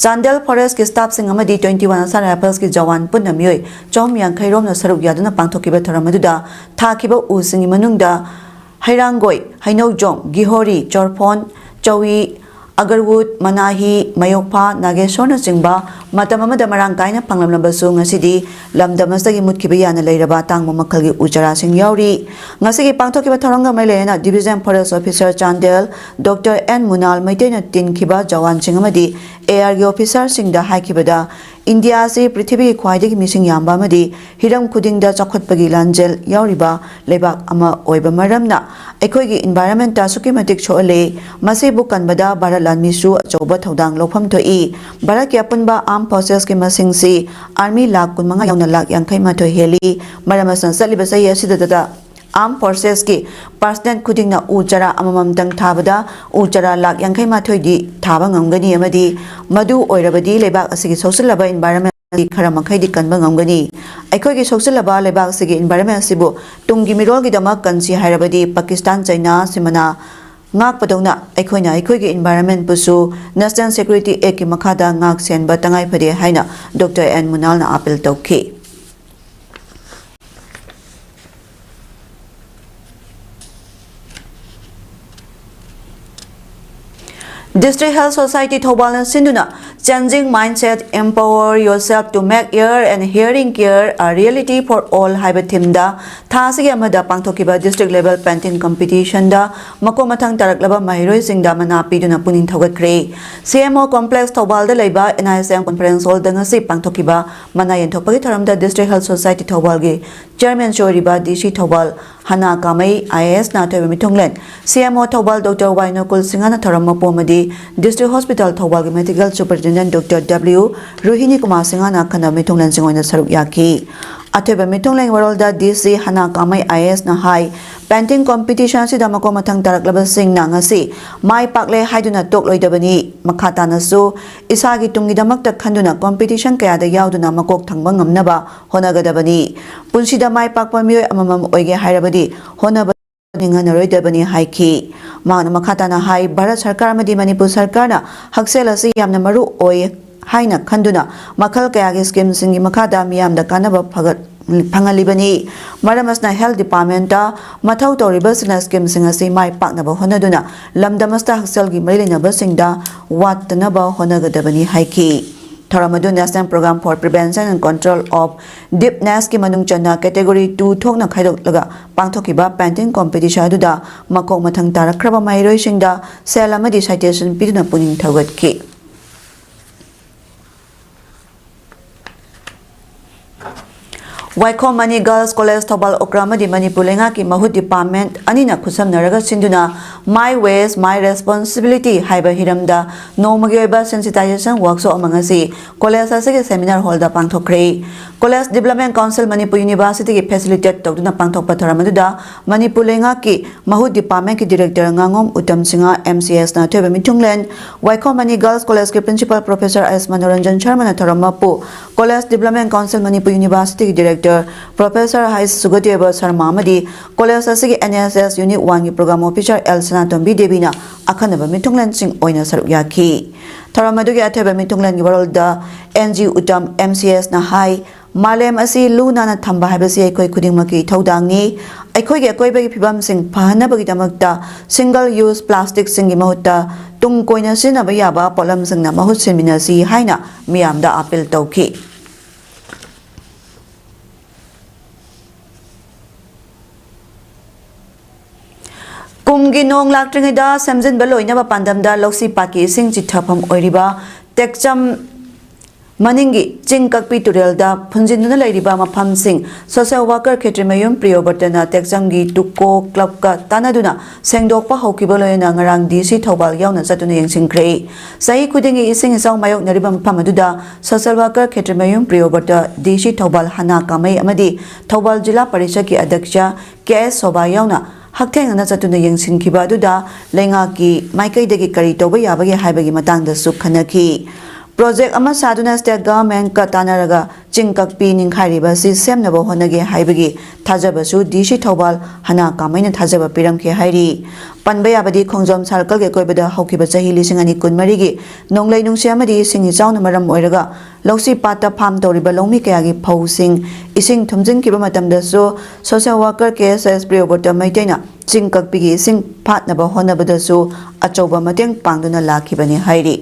ꯆꯥꯟꯗꯦꯜ ꯐꯣꯔꯦꯁꯀꯤ ꯁ꯭ꯇꯥꯐꯁꯤꯡ ꯑꯃꯗꯤ ꯇ꯭ꯋꯦꯟꯇꯤ ꯋꯥꯟ ꯑꯁꯥꯝ ꯔꯥꯏꯐꯜꯁꯀꯤ ꯖꯋꯥꯟ ꯄꯨꯟꯅ ꯃꯤꯑꯣꯏ ꯆꯍꯨꯝ ꯌꯥꯡꯈꯩ ꯔꯣꯝꯅ ꯁꯔꯨꯛ ꯌꯥꯗꯨꯅ ꯄꯥꯡꯊꯣꯛꯈꯤꯕ ꯊꯧꯔꯝ ꯑꯗꯨꯗ ꯊꯥꯈꯤꯕ ꯎꯁꯤꯡꯒꯤ ꯃꯅꯨꯡꯗ ꯍꯩꯔꯥꯡꯒꯣꯏ, ꯍꯩꯅꯧꯖꯣꯝ, ꯒꯤꯍꯣꯔꯤ, ꯆꯣꯔꯐꯣꯟ, ꯆꯧꯏ, ꯑꯒꯔꯋꯨꯗ, ꯃꯅꯥꯍꯤ, ꯃꯌꯣꯛꯐꯥ, ꯅꯥꯒꯦꯁꯣꯔꯅꯆꯤꯡꯕ ꯃꯇꯝ ꯑꯃꯗ ꯃꯔꯥꯡ ꯀꯥꯏꯅ ꯐꯪꯂꯝꯂꯕꯁꯨ, ꯉꯁꯤꯗꯤ ꯂꯝꯗꯝ ꯑꯁꯤꯗꯒꯤ ꯃꯨꯠꯈꯤꯕ ꯌꯥꯅ ꯂꯩꯔꯕ ꯑꯇꯥꯡꯕ ꯃꯈꯜꯒꯤ ꯎ ꯆꯥꯔꯥꯁꯤꯡ ꯌꯥꯎꯔꯤ꯫ ꯉꯁꯤꯒꯤ ꯄꯥꯡꯊꯣꯛꯈꯤꯕ ꯊꯧꯔꯝꯒ ꯃꯔꯤ ꯂꯩꯅꯅ Division Forest Officer Chandel doctor N Munal ꯃꯩꯇꯩꯅ ꯇꯤꯟꯈꯤꯕ ꯖꯋꯥꯟꯁꯤꯡ ꯑꯃꯗꯤ ARꯒꯤ officerꯁꯤꯡꯗ ꯍꯥꯏꯈꯤꯕꯗ, ꯏꯟꯗꯤꯌꯥ ꯑꯁꯤ ꯄ꯭ꯔꯤꯊꯤꯕꯤꯒꯤ ꯈ꯭ꯋꯥꯏꯗꯒꯤ ꯃꯤꯁꯤꯡ ꯌꯥꯝꯕ ꯑꯃꯗꯤ ꯍꯤꯔꯝ ꯈꯨꯗꯤꯡꯗ ꯆꯥꯎꯈꯠꯄꯒꯤ ꯂꯥꯟꯖꯦꯜ ꯌꯥꯎꯔꯤꯕ ꯂꯩꯕꯥꯛ ꯑꯃ ꯑꯣꯏꯕ ꯃꯔꯝꯅ, ꯑꯩꯈꯣꯏꯒꯤ environmentꯇ ꯑꯁꯨꯛꯀꯤ ꯃꯇꯤꯛ ꯁꯣꯛꯍꯜꯂꯤ꯫ ꯃꯁꯤꯕꯨ ꯀꯟꯕꯗ ꯚꯥꯔꯠ ꯂꯥꯟꯃꯤꯁꯨ ꯑꯆꯧꯕ ꯊꯧꯗꯥꯡ ꯂꯧꯐꯝ ꯊꯣꯛꯏ꯫ ꯚꯥꯔꯠꯀꯤ ꯑꯄꯨꯟꯕ armed forcesꯀꯤ ꯃꯁꯤꯡꯁꯤ army ꯂꯥꯈ ꯀꯨꯟꯃꯉꯥ ꯌꯥꯎꯅ ꯂꯥꯈ ꯌꯥꯡꯈꯩ ꯃꯥꯊꯣꯏ ꯍꯦꯜꯂꯤ꯫ ꯃꯔꯝ ꯑꯁꯤꯅ, ꯆꯠꯂꯤꯕ ꯆꯍꯤ ꯑꯁꯤꯗꯇ armed forcesꯀꯤ personnel ꯈꯨꯗꯤꯡꯅ ꯎ ꯆꯥꯔꯥ ꯑꯃꯃꯝꯇꯪ ꯊꯥꯕꯗ ꯎ ꯆꯥꯔꯥ ꯂꯥꯈ ꯌꯥꯡꯈꯩ ꯃꯥꯊꯣꯏꯗꯤ ꯊꯥꯕ ꯉꯝꯒꯅꯤ ꯑꯃꯗꯤ ꯃꯗꯨ ꯑꯣꯏꯔꯕꯗꯤ ꯂꯩꯕꯥꯛ ꯑꯁꯤꯒꯤ ꯁꯣꯛꯆꯤꯜꯂꯕ environment ꯑꯁꯤ ꯈꯔ ꯃꯈꯩꯗꯤ ꯀꯟꯕ ꯉꯝꯒꯅꯤ꯫ ꯑꯩꯈꯣꯏꯒꯤ ꯁꯣꯛꯆꯤꯜꯂꯕ ꯂꯩꯕꯥꯛ ꯑꯁꯤꯒꯤ environment ꯑꯁꯤꯕꯨ ꯇꯨꯡꯒꯤ ꯃꯤꯔꯣꯜꯒꯤꯗꯃꯛ ꯀꯟꯁꯤ ꯍꯥꯏꯔꯕꯗꯤ, ꯄꯥꯀꯤꯁꯇꯥꯟ, ꯆꯩꯅꯥ, ꯁꯤꯃꯅ ꯉꯥꯛꯄꯗꯧꯅ ꯑꯩꯈꯣꯏꯅ ꯑꯩꯈꯣꯏꯒꯤ environmentꯕꯨꯁꯨ National Security Actꯀꯤ ꯃꯈꯥꯗ ꯉꯥꯛ ꯁꯦꯟꯕ ꯇꯉꯥꯏ ꯐꯗꯦ ꯍꯥꯏꯅ ꯗꯣꯛꯇꯔ ꯑꯦꯟ ꯃꯨꯅꯥꯜꯅ appeal ꯇꯧꯈꯤ꯫ District Health Society ꯊꯧꯕꯥꯜꯅ ꯁꯤꯟꯗꯨꯅ Changing Mindset, Empower Yourself to Make Ear and Hearing Care a Reality for All ꯍꯥꯏꯕ themeꯗ ꯊꯥ ꯑꯁꯤꯒꯤ ꯑꯃꯗ ꯄꯥꯡꯊꯣꯛꯈꯤꯕ district level painting competitionꯗ ꯃꯀꯣꯛ ꯃꯊꯪ ꯇꯥꯔꯛꯂꯕ ꯃꯍꯩꯔꯣꯏꯁꯤꯡꯗ ꯃꯅꯥ ꯄꯤꯗꯨꯅ ꯄꯨꯛꯅꯤꯡ ꯊꯧꯒꯠꯈ꯭ꯔꯦ꯫ CMO Complex ꯊꯧꯕꯥꯜꯗ ꯂꯩꯕ NISM Conference Hallꯗ ꯉꯁꯤ ꯄꯥꯡꯊꯣꯛꯈꯤꯕ ꯃꯅꯥ ꯌꯦꯟꯊꯣꯛꯄꯒꯤ ꯊꯧꯔꯝꯗ District Health Society ꯊꯧꯕꯥꯜꯒꯤ chairmanꯁꯨ ꯑꯣꯏꯔꯤꯕ DC ꯊꯧꯕꯥꯜ ꯍꯅꯥ ꯀꯥꯃꯩ IASꯅ ꯑꯊꯣꯏꯕ ꯃꯤꯊꯨꯡꯂꯦꯟ, CMO Thoubal doctor Y Nokul ꯁꯤꯡꯍꯅ ꯊꯧꯔꯝ ꯃꯄꯨ ꯑꯃꯗꯤ District Hospital ꯊꯧꯕꯥꯜꯒꯤ Medical Superintendent doctor W Rohini Kumar ꯁꯤꯡꯍꯅ ꯑꯈꯟꯅꯕ ꯃꯤꯊꯨꯡꯂꯦꯟꯁꯤꯡ ꯑꯣꯏꯅ ꯁꯔꯨꯛ ꯌꯥꯈꯤ꯫ ꯑꯊꯣꯏꯕ ꯃꯤꯊꯨꯡꯂꯦꯟ ꯋꯥꯔꯣꯜꯗ DC ꯍꯅꯥ ꯀꯥꯃꯩ IASꯅ ꯍꯥꯏ, painting competition ꯑꯁꯤꯗ ꯃꯀꯣꯛ ꯃꯊꯪ ꯇꯥꯔꯛꯂꯕꯁꯤꯡꯅ ꯉꯁꯤ ꯃꯥꯏ ꯄꯥꯛꯂꯦ ꯍꯥꯏꯗꯨꯅ ꯇꯣꯛꯂꯣꯏꯗꯕꯅꯤ꯫ ꯃꯈꯥ ꯇꯥꯅꯁꯨ ꯏꯁꯥꯒꯤ ꯇꯨꯡꯒꯤꯗꯃꯛꯇ ꯈꯟꯗꯨꯅ competition ꯀꯌꯥꯗ ꯌꯥꯎꯗꯨꯅ ꯃꯀꯣꯛ ꯊꯪꯕ ꯉꯝꯅꯕ ꯍꯣꯠꯅꯒꯗꯕꯅꯤ꯫ ꯄꯨꯟꯁꯤꯗ ꯃꯥꯏ ꯄꯥꯛꯄ ꯃꯤꯑꯣꯏ ꯑꯃꯃꯝ ꯑꯣꯏꯒꯦ ꯍꯥꯏꯔꯕꯗꯤ ꯍꯣꯠꯅꯕ ꯅꯤꯡꯍꯟꯅꯔꯣꯏꯗꯕꯅꯤ ꯍꯥꯏꯈꯤ꯫ ꯃꯍꯥꯛꯅ ꯃꯈꯥ ꯇꯥꯅ ꯍꯥꯏ, ꯚꯥꯔꯠ ꯁꯔꯀꯥꯔ ꯑꯃꯗꯤ ꯃꯅꯤꯄꯨꯔ ꯁꯔꯀꯥꯔꯅ ꯍꯛꯁꯦꯜ ꯑꯁꯤ ꯌꯥꯝꯅ ꯃꯔꯨ ꯑꯣꯏ ꯍꯥꯏꯅ ꯈꯟꯗꯨꯅ ꯃꯈꯜ ꯀꯌꯥꯒꯤ schemeꯁꯤꯡꯒꯤ ꯃꯈꯥꯗ ꯃꯤꯌꯥꯝꯗ ꯀꯥꯟꯅꯕ ꯐꯒꯠ-, ꯐꯪꯍꯜꯂꯤꯕꯅꯤ꯫ ꯃꯔꯝ ꯑꯁꯤꯅ health departmentꯇ ꯃꯊꯧ ꯇꯧꯔꯤꯕꯁꯤꯡꯅ schemeꯁꯤꯡ ꯑꯁꯤ ꯃꯥꯏ ꯄꯥꯛꯅꯕ ꯍꯣꯠꯅꯗꯨꯅ ꯂꯝꯗꯝ ꯑꯁꯤꯗ ꯍꯛꯁꯦꯜꯒꯤ ꯃꯔꯤ ꯂꯩꯅꯕꯁꯤꯡꯗ ꯋꯥꯠꯇꯅꯕ ꯍꯣꯠꯅꯒꯗꯕꯅꯤ ꯍꯥꯏꯈꯤ꯫ ꯊꯧꯔꯝ ꯑꯗꯨ National Program for Prevention and Control of Deafnessꯀꯤ ꯃꯅꯨꯡ ꯆꯟꯅ category two ꯊꯣꯛꯅ ꯈꯥꯏꯗꯣꯛꯂꯒ ꯄꯥꯡꯊꯣꯛꯈꯤꯕ painting competition ꯑꯗꯨꯗ ꯃꯀꯣꯛ ꯃꯊꯪ ꯇꯥꯔꯛꯈ꯭ꯔꯕ ꯃꯍꯩꯔꯣꯏꯁꯤꯡꯗ ꯁꯦꯜ ꯑꯃꯗꯤ citation ꯄꯤꯗꯨꯅ ꯄꯨꯛꯅꯤꯡ ꯊꯧꯒꯠꯈꯤ꯫ ꯋꯥꯏꯈꯣꯝ ꯃꯅꯤ Girls College ꯊꯧꯕꯥꯜ ꯑꯣꯀ꯭ꯔꯥ ꯑꯃꯗꯤ ꯃꯅꯤꯄꯨꯔ ꯂꯩꯉꯥꯛꯀꯤ ꯃꯍꯨꯠ department ꯑꯅꯤꯅ ꯈꯨꯠꯁꯝꯅꯔꯒ ꯁꯤꯟꯗꯨꯅ My Waste My Responsibility ꯍꯥꯏꯕ ꯍꯤꯔꯝꯗ ꯅꯣꯡꯃꯒꯤ ꯑꯣꯏꯕ sensitization workshop ꯑꯃ ꯉꯁꯤ college ꯑꯁꯤꯒꯤ seminar hallꯗ ꯄꯥꯡꯊꯣꯛꯈ꯭ꯔꯦ꯫ College Development Council Manipur Universityꯒꯤ facilitate ꯇꯧꯗꯨꯅ ꯄꯥꯡꯊꯣꯛꯄ ꯊꯧꯔꯝ ꯑꯗꯨꯗ ꯃꯅꯤꯄꯨꯔ ꯂꯩꯉꯥꯛꯀꯤ ꯃꯍꯨꯠ departmentꯀꯤ director ꯉꯥꯉꯣꯝ ꯎꯇꯝ ꯁꯤꯡꯍ, MCSꯅ ꯑꯊꯣꯏꯕ ꯃꯤꯊꯨꯡꯂꯦꯟ, ꯋꯥꯏꯈꯣꯝ ꯃꯅꯤ Girls Collegeꯀꯤ principal professor S ꯃꯅꯣꯔꯟꯖꯟ ꯁꯔꯃꯅ ꯊꯧꯔꯝ ꯃꯄꯨ, College Development Council Manipur Universityꯒꯤ director professor H ꯁꯨꯒꯗꯦꯕ Sharma ꯑꯃꯗꯤ college ꯑꯁꯤꯒꯤ NSS Unit oneꯒꯤ program officer L ꯁꯅꯥꯇꯣꯝꯕꯤ ꯗꯦꯕꯤꯅ ꯑꯈꯟꯅꯕ ꯃꯤꯊꯨꯡꯂꯦꯟꯁꯤꯡ ꯑꯣꯏꯅ ꯁꯔꯨꯛ ꯌꯥꯈꯤ꯫ ꯊꯧꯔꯝ ꯑꯗꯨꯒꯤ ꯑꯊꯣꯏꯕ ꯃꯤꯊꯨꯡꯂꯦꯟꯒꯤ ꯋꯥꯔꯣꯜꯗ N G ꯎꯇꯝ, MCSꯅ ꯍꯥꯏ, ꯃꯥꯂꯦꯝ ꯑꯁꯤ ꯂꯨ ꯅꯥꯟꯅ ꯊꯝꯕ ꯍꯥꯏꯕꯁꯤ ꯑꯩꯈꯣꯏ ꯈꯨꯗꯤꯡꯃꯛꯀꯤ ꯏꯊꯧꯗꯥꯡꯅꯤ꯫ ꯑꯩꯈꯣꯏꯒꯤ ꯑꯀꯣꯏꯕꯒꯤ ꯐꯤꯕꯝꯁꯤꯡ ꯐꯍꯟꯅꯕꯒꯤꯗꯃꯛꯇ single use plasticꯁꯤꯡꯒꯤ ꯃꯍꯨꯠꯇ ꯇꯨꯡ ꯀꯣꯏꯅ ꯁꯤꯖꯤꯟꯅꯕ ꯌꯥꯕ ꯄꯣꯠꯂꯝꯁꯤꯡꯅ ꯃꯍꯨꯠ ꯁꯤꯟꯃꯤꯟꯅꯁꯤ ꯍꯥꯏꯅ ꯃꯤꯌꯥꯝꯗ appeal ꯇꯧꯈꯤ꯫ ꯀꯨꯝꯒꯤ ꯅꯣꯡ ꯂꯥꯛꯇ꯭ꯔꯤꯉꯩꯗ ꯁꯦꯝꯖꯤꯟꯕ ꯂꯣꯏꯅꯕ ꯄꯥꯟꯗꯝꯗ ꯂꯧꯁꯤ ꯄꯥꯠꯀꯤ ꯏꯁꯤꯡ ꯆꯤꯊꯐꯝ ꯑꯣꯏꯔꯤꯕ ꯇꯦꯛꯆꯝ ꯃꯅꯤꯡꯒꯤ ꯆꯤꯡ ꯀꯛꯄꯤ ꯇꯨꯔꯦꯜꯗ ꯐꯨꯟꯖꯤꯟꯗꯨꯅ ꯂꯩꯔꯤꯕ ꯃꯐꯝꯁꯤꯡ social worker ꯈꯦꯇ꯭ꯔꯤꯃꯌꯨꯝ ꯄ꯭ꯔꯤꯌꯣꯕ꯭ꯔꯇꯅ ꯇꯦꯛꯆꯝꯒꯤ ꯇꯨꯀꯣ clubꯀ ꯇꯥꯟꯅꯗꯨꯅ ꯁꯦꯡꯗꯣꯛꯄ ꯍꯧꯈꯤꯕ ꯂꯣꯏꯅꯅ ꯉꯔꯥꯡ DC ꯊꯧꯕꯥꯜ ꯌꯥꯎꯅ ꯆꯠꯇꯨꯅ ꯌꯦꯡꯁꯤꯟꯈ꯭ꯔꯦ꯫ ꯆꯍꯤ ꯈꯨꯗꯤꯡꯒꯤ ꯏꯁꯤꯡ ꯏꯆꯥꯎ ꯃꯥꯌꯣꯛꯅꯔꯤꯕ ꯃꯐꯝ ꯑꯗꯨꯗ social worker ꯈꯦꯇ꯭ꯔꯤꯃꯌꯨꯝ ꯄ꯭ꯔꯤꯌꯣꯕ꯭ꯔꯇ, DC ꯊꯧꯕꯥꯜ ꯍꯅꯥ ꯀꯥꯃꯩ ꯑꯃꯗꯤ ꯊꯧꯕꯥꯜ ꯖꯤꯂꯥ ꯄꯔꯤꯁꯠꯀꯤ ꯑꯗ꯭ꯌꯛꯁ ꯀꯦ ꯑꯦꯁ ꯁꯣꯚꯥ ꯌꯥꯎꯅ ꯍꯛꯊꯦꯡꯅꯅ ꯆꯠꯇꯨꯅ ꯌꯦꯡꯁꯤꯟꯈꯤꯕ ꯑꯗꯨꯗ ꯂꯩꯉꯥꯛꯀꯤ ꯃꯥꯏꯀꯩꯗꯒꯤ ꯀꯔꯤ ꯇꯧꯕ ꯌꯥꯕꯒꯦ ꯍꯥꯏꯕꯒꯤ ꯃꯇꯥꯡꯗꯁꯨ ꯈꯟꯅꯈꯤ꯫ Project ꯑꯃ ꯁꯥꯗꯨꯅ state governmentꯀ ꯇꯥꯟꯅꯔꯒ ꯆꯤꯡ ꯀꯛꯄꯤ ꯅꯤꯡꯈꯥꯏꯔꯤꯕ ꯑꯁꯤ ꯁꯦꯝꯅꯕ ꯍꯣꯠꯅꯒꯦ ꯍꯥꯏꯕꯒꯤ ꯊꯥꯖꯕꯁꯨ ꯗꯤ ꯁꯤ ꯊꯧꯕꯥꯜ ꯍꯅꯥ ꯀꯥꯃꯩꯅ ꯊꯥꯖꯕ ꯄꯤꯔꯝꯈꯤ ꯍꯥꯏꯔꯤ꯫ ꯄꯟꯕ ꯌꯥꯕꯗꯤ, ꯈꯣꯡꯖꯣꯝ ꯁꯥꯔꯀꯜꯒꯤ ꯑꯀꯣꯏꯕꯗ ꯍꯧꯈꯤꯕ ꯆꯍꯤ ꯂꯤꯁꯤꯡ ꯑꯅꯤ ꯀꯨꯟꯃꯔꯤꯒꯤ ꯅꯣꯡꯂꯩ ꯅꯨꯡꯁꯤꯠ ꯑꯃꯗꯤ ꯏꯁꯤꯡ ꯏꯆꯥꯎꯅ ꯃꯔꯝ ꯑꯣꯏꯔꯒ ꯂꯧꯁꯤ ꯄꯥꯠꯇ ꯐꯥꯝ ꯇꯧꯔꯤꯕ ꯂꯧꯃꯤ ꯀꯌꯥꯒꯤ ꯐꯧꯁꯤꯡ ꯏꯁꯤꯡ ꯊꯨꯝꯖꯤꯟꯈꯤꯕ ꯃꯇꯝꯗꯁꯨ social worker ꯀꯦ ꯑꯦꯁ ꯑꯦꯁ ꯄ꯭ꯔꯤꯌꯣꯕ꯭ꯔꯇ ꯃꯩꯇꯩꯅ ꯆꯤꯡ ꯀꯛꯄꯤꯒꯤ ꯏꯁꯤꯡ ꯐꯥꯠꯅꯕ ꯍꯣꯠꯅꯕꯗꯁꯨ ꯑꯆꯧꯕ ꯃꯇꯦꯡ ꯄꯥꯡꯗꯨꯅ ꯂꯥꯛꯈꯤꯕꯅꯤ ꯍꯥꯏꯔꯤ꯫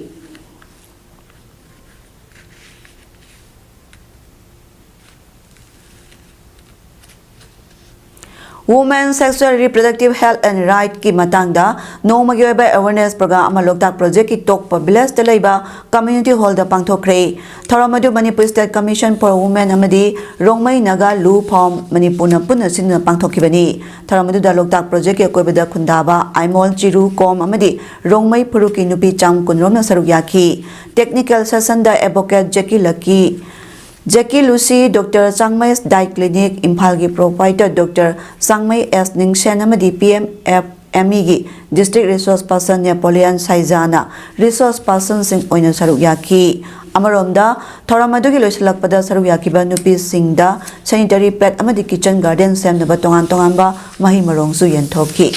Women Sexual Reproductive Health and Right ꯀꯤ ꯃꯇꯥꯡꯗ ꯅꯣꯡꯃꯒꯤ ꯑꯣꯏꯕ awareness program ꯑꯃ ꯂꯣꯛꯇꯥꯛ project ꯀꯤ ꯇꯣꯛꯄ village ꯇ ꯂꯩꯕ community hall ꯗ ꯄꯥꯡꯊꯣꯛꯈ꯭ꯔꯦ꯫ ꯊꯧꯔꯝ ꯑꯗꯨ Manipur State Commission for Women ꯑꯃꯗꯤ ꯔꯣꯡꯃꯩ ꯅꯥꯒꯥ ꯂꯨ ꯐꯣꯔꯝ ꯃꯅꯤꯄꯨꯔꯅ ꯄꯨꯟꯅ ꯁꯤꯟꯗꯨꯅ ꯄꯥꯡꯊꯣꯛꯈꯤꯕꯅꯤ꯫ ꯊꯧꯔꯝ ꯑꯗꯨꯗ ꯂꯣꯛꯇꯥꯛ project ꯀꯤ ꯑꯀꯣꯏꯕꯗ ꯈꯨꯟꯗꯥꯕ ꯑꯥꯏꯃꯣꯜ, ꯆꯤꯔꯨ, ꯀꯣꯝ ꯑꯃꯗꯤ ꯔꯣꯡꯃꯩ ꯐꯨꯔꯨꯞꯀꯤ ꯅꯨꯄꯤ ꯆꯥꯝ ꯀꯨꯟꯔꯣꯝꯅ ꯁꯔꯨꯛ ꯌꯥꯈꯤ꯫ Technical session ꯗ advocate Jeki Lakki, Jeki Lucy, doctor Changmei Dai clinic ꯏꯝꯐꯥꯜꯒꯤ proprietor doctor Changmei S Ningshen ꯑꯃꯗꯤ P M F M E ꯒꯤ district resource person ꯅꯦꯄꯣꯂꯤꯌꯟ ꯁꯥꯏꯖꯥꯅ resource person ꯁꯤꯡ ꯑꯣꯏꯅ ꯁꯔꯨꯛ ꯌꯥꯈꯤ꯫ ꯑꯃꯔꯣꯝꯗ, ꯊꯧꯔꯝ ꯑꯗꯨꯒꯤ ꯂꯣꯏꯁꯤꯜꯂꯛꯄꯗ ꯁꯔꯨꯛ ꯌꯥꯈꯤꯕ ꯅꯨꯄꯤꯁꯤꯡꯗ sanitary pad ꯑꯃꯗꯤ kitchen garden ꯁꯦꯝꯅꯕ ꯇꯣꯉꯥꯟ ꯇꯣꯉꯥꯟꯕ ꯃꯍꯩ ꯃꯔꯣꯡꯁꯨ ꯌꯦꯟꯊꯣꯛꯈꯤ꯫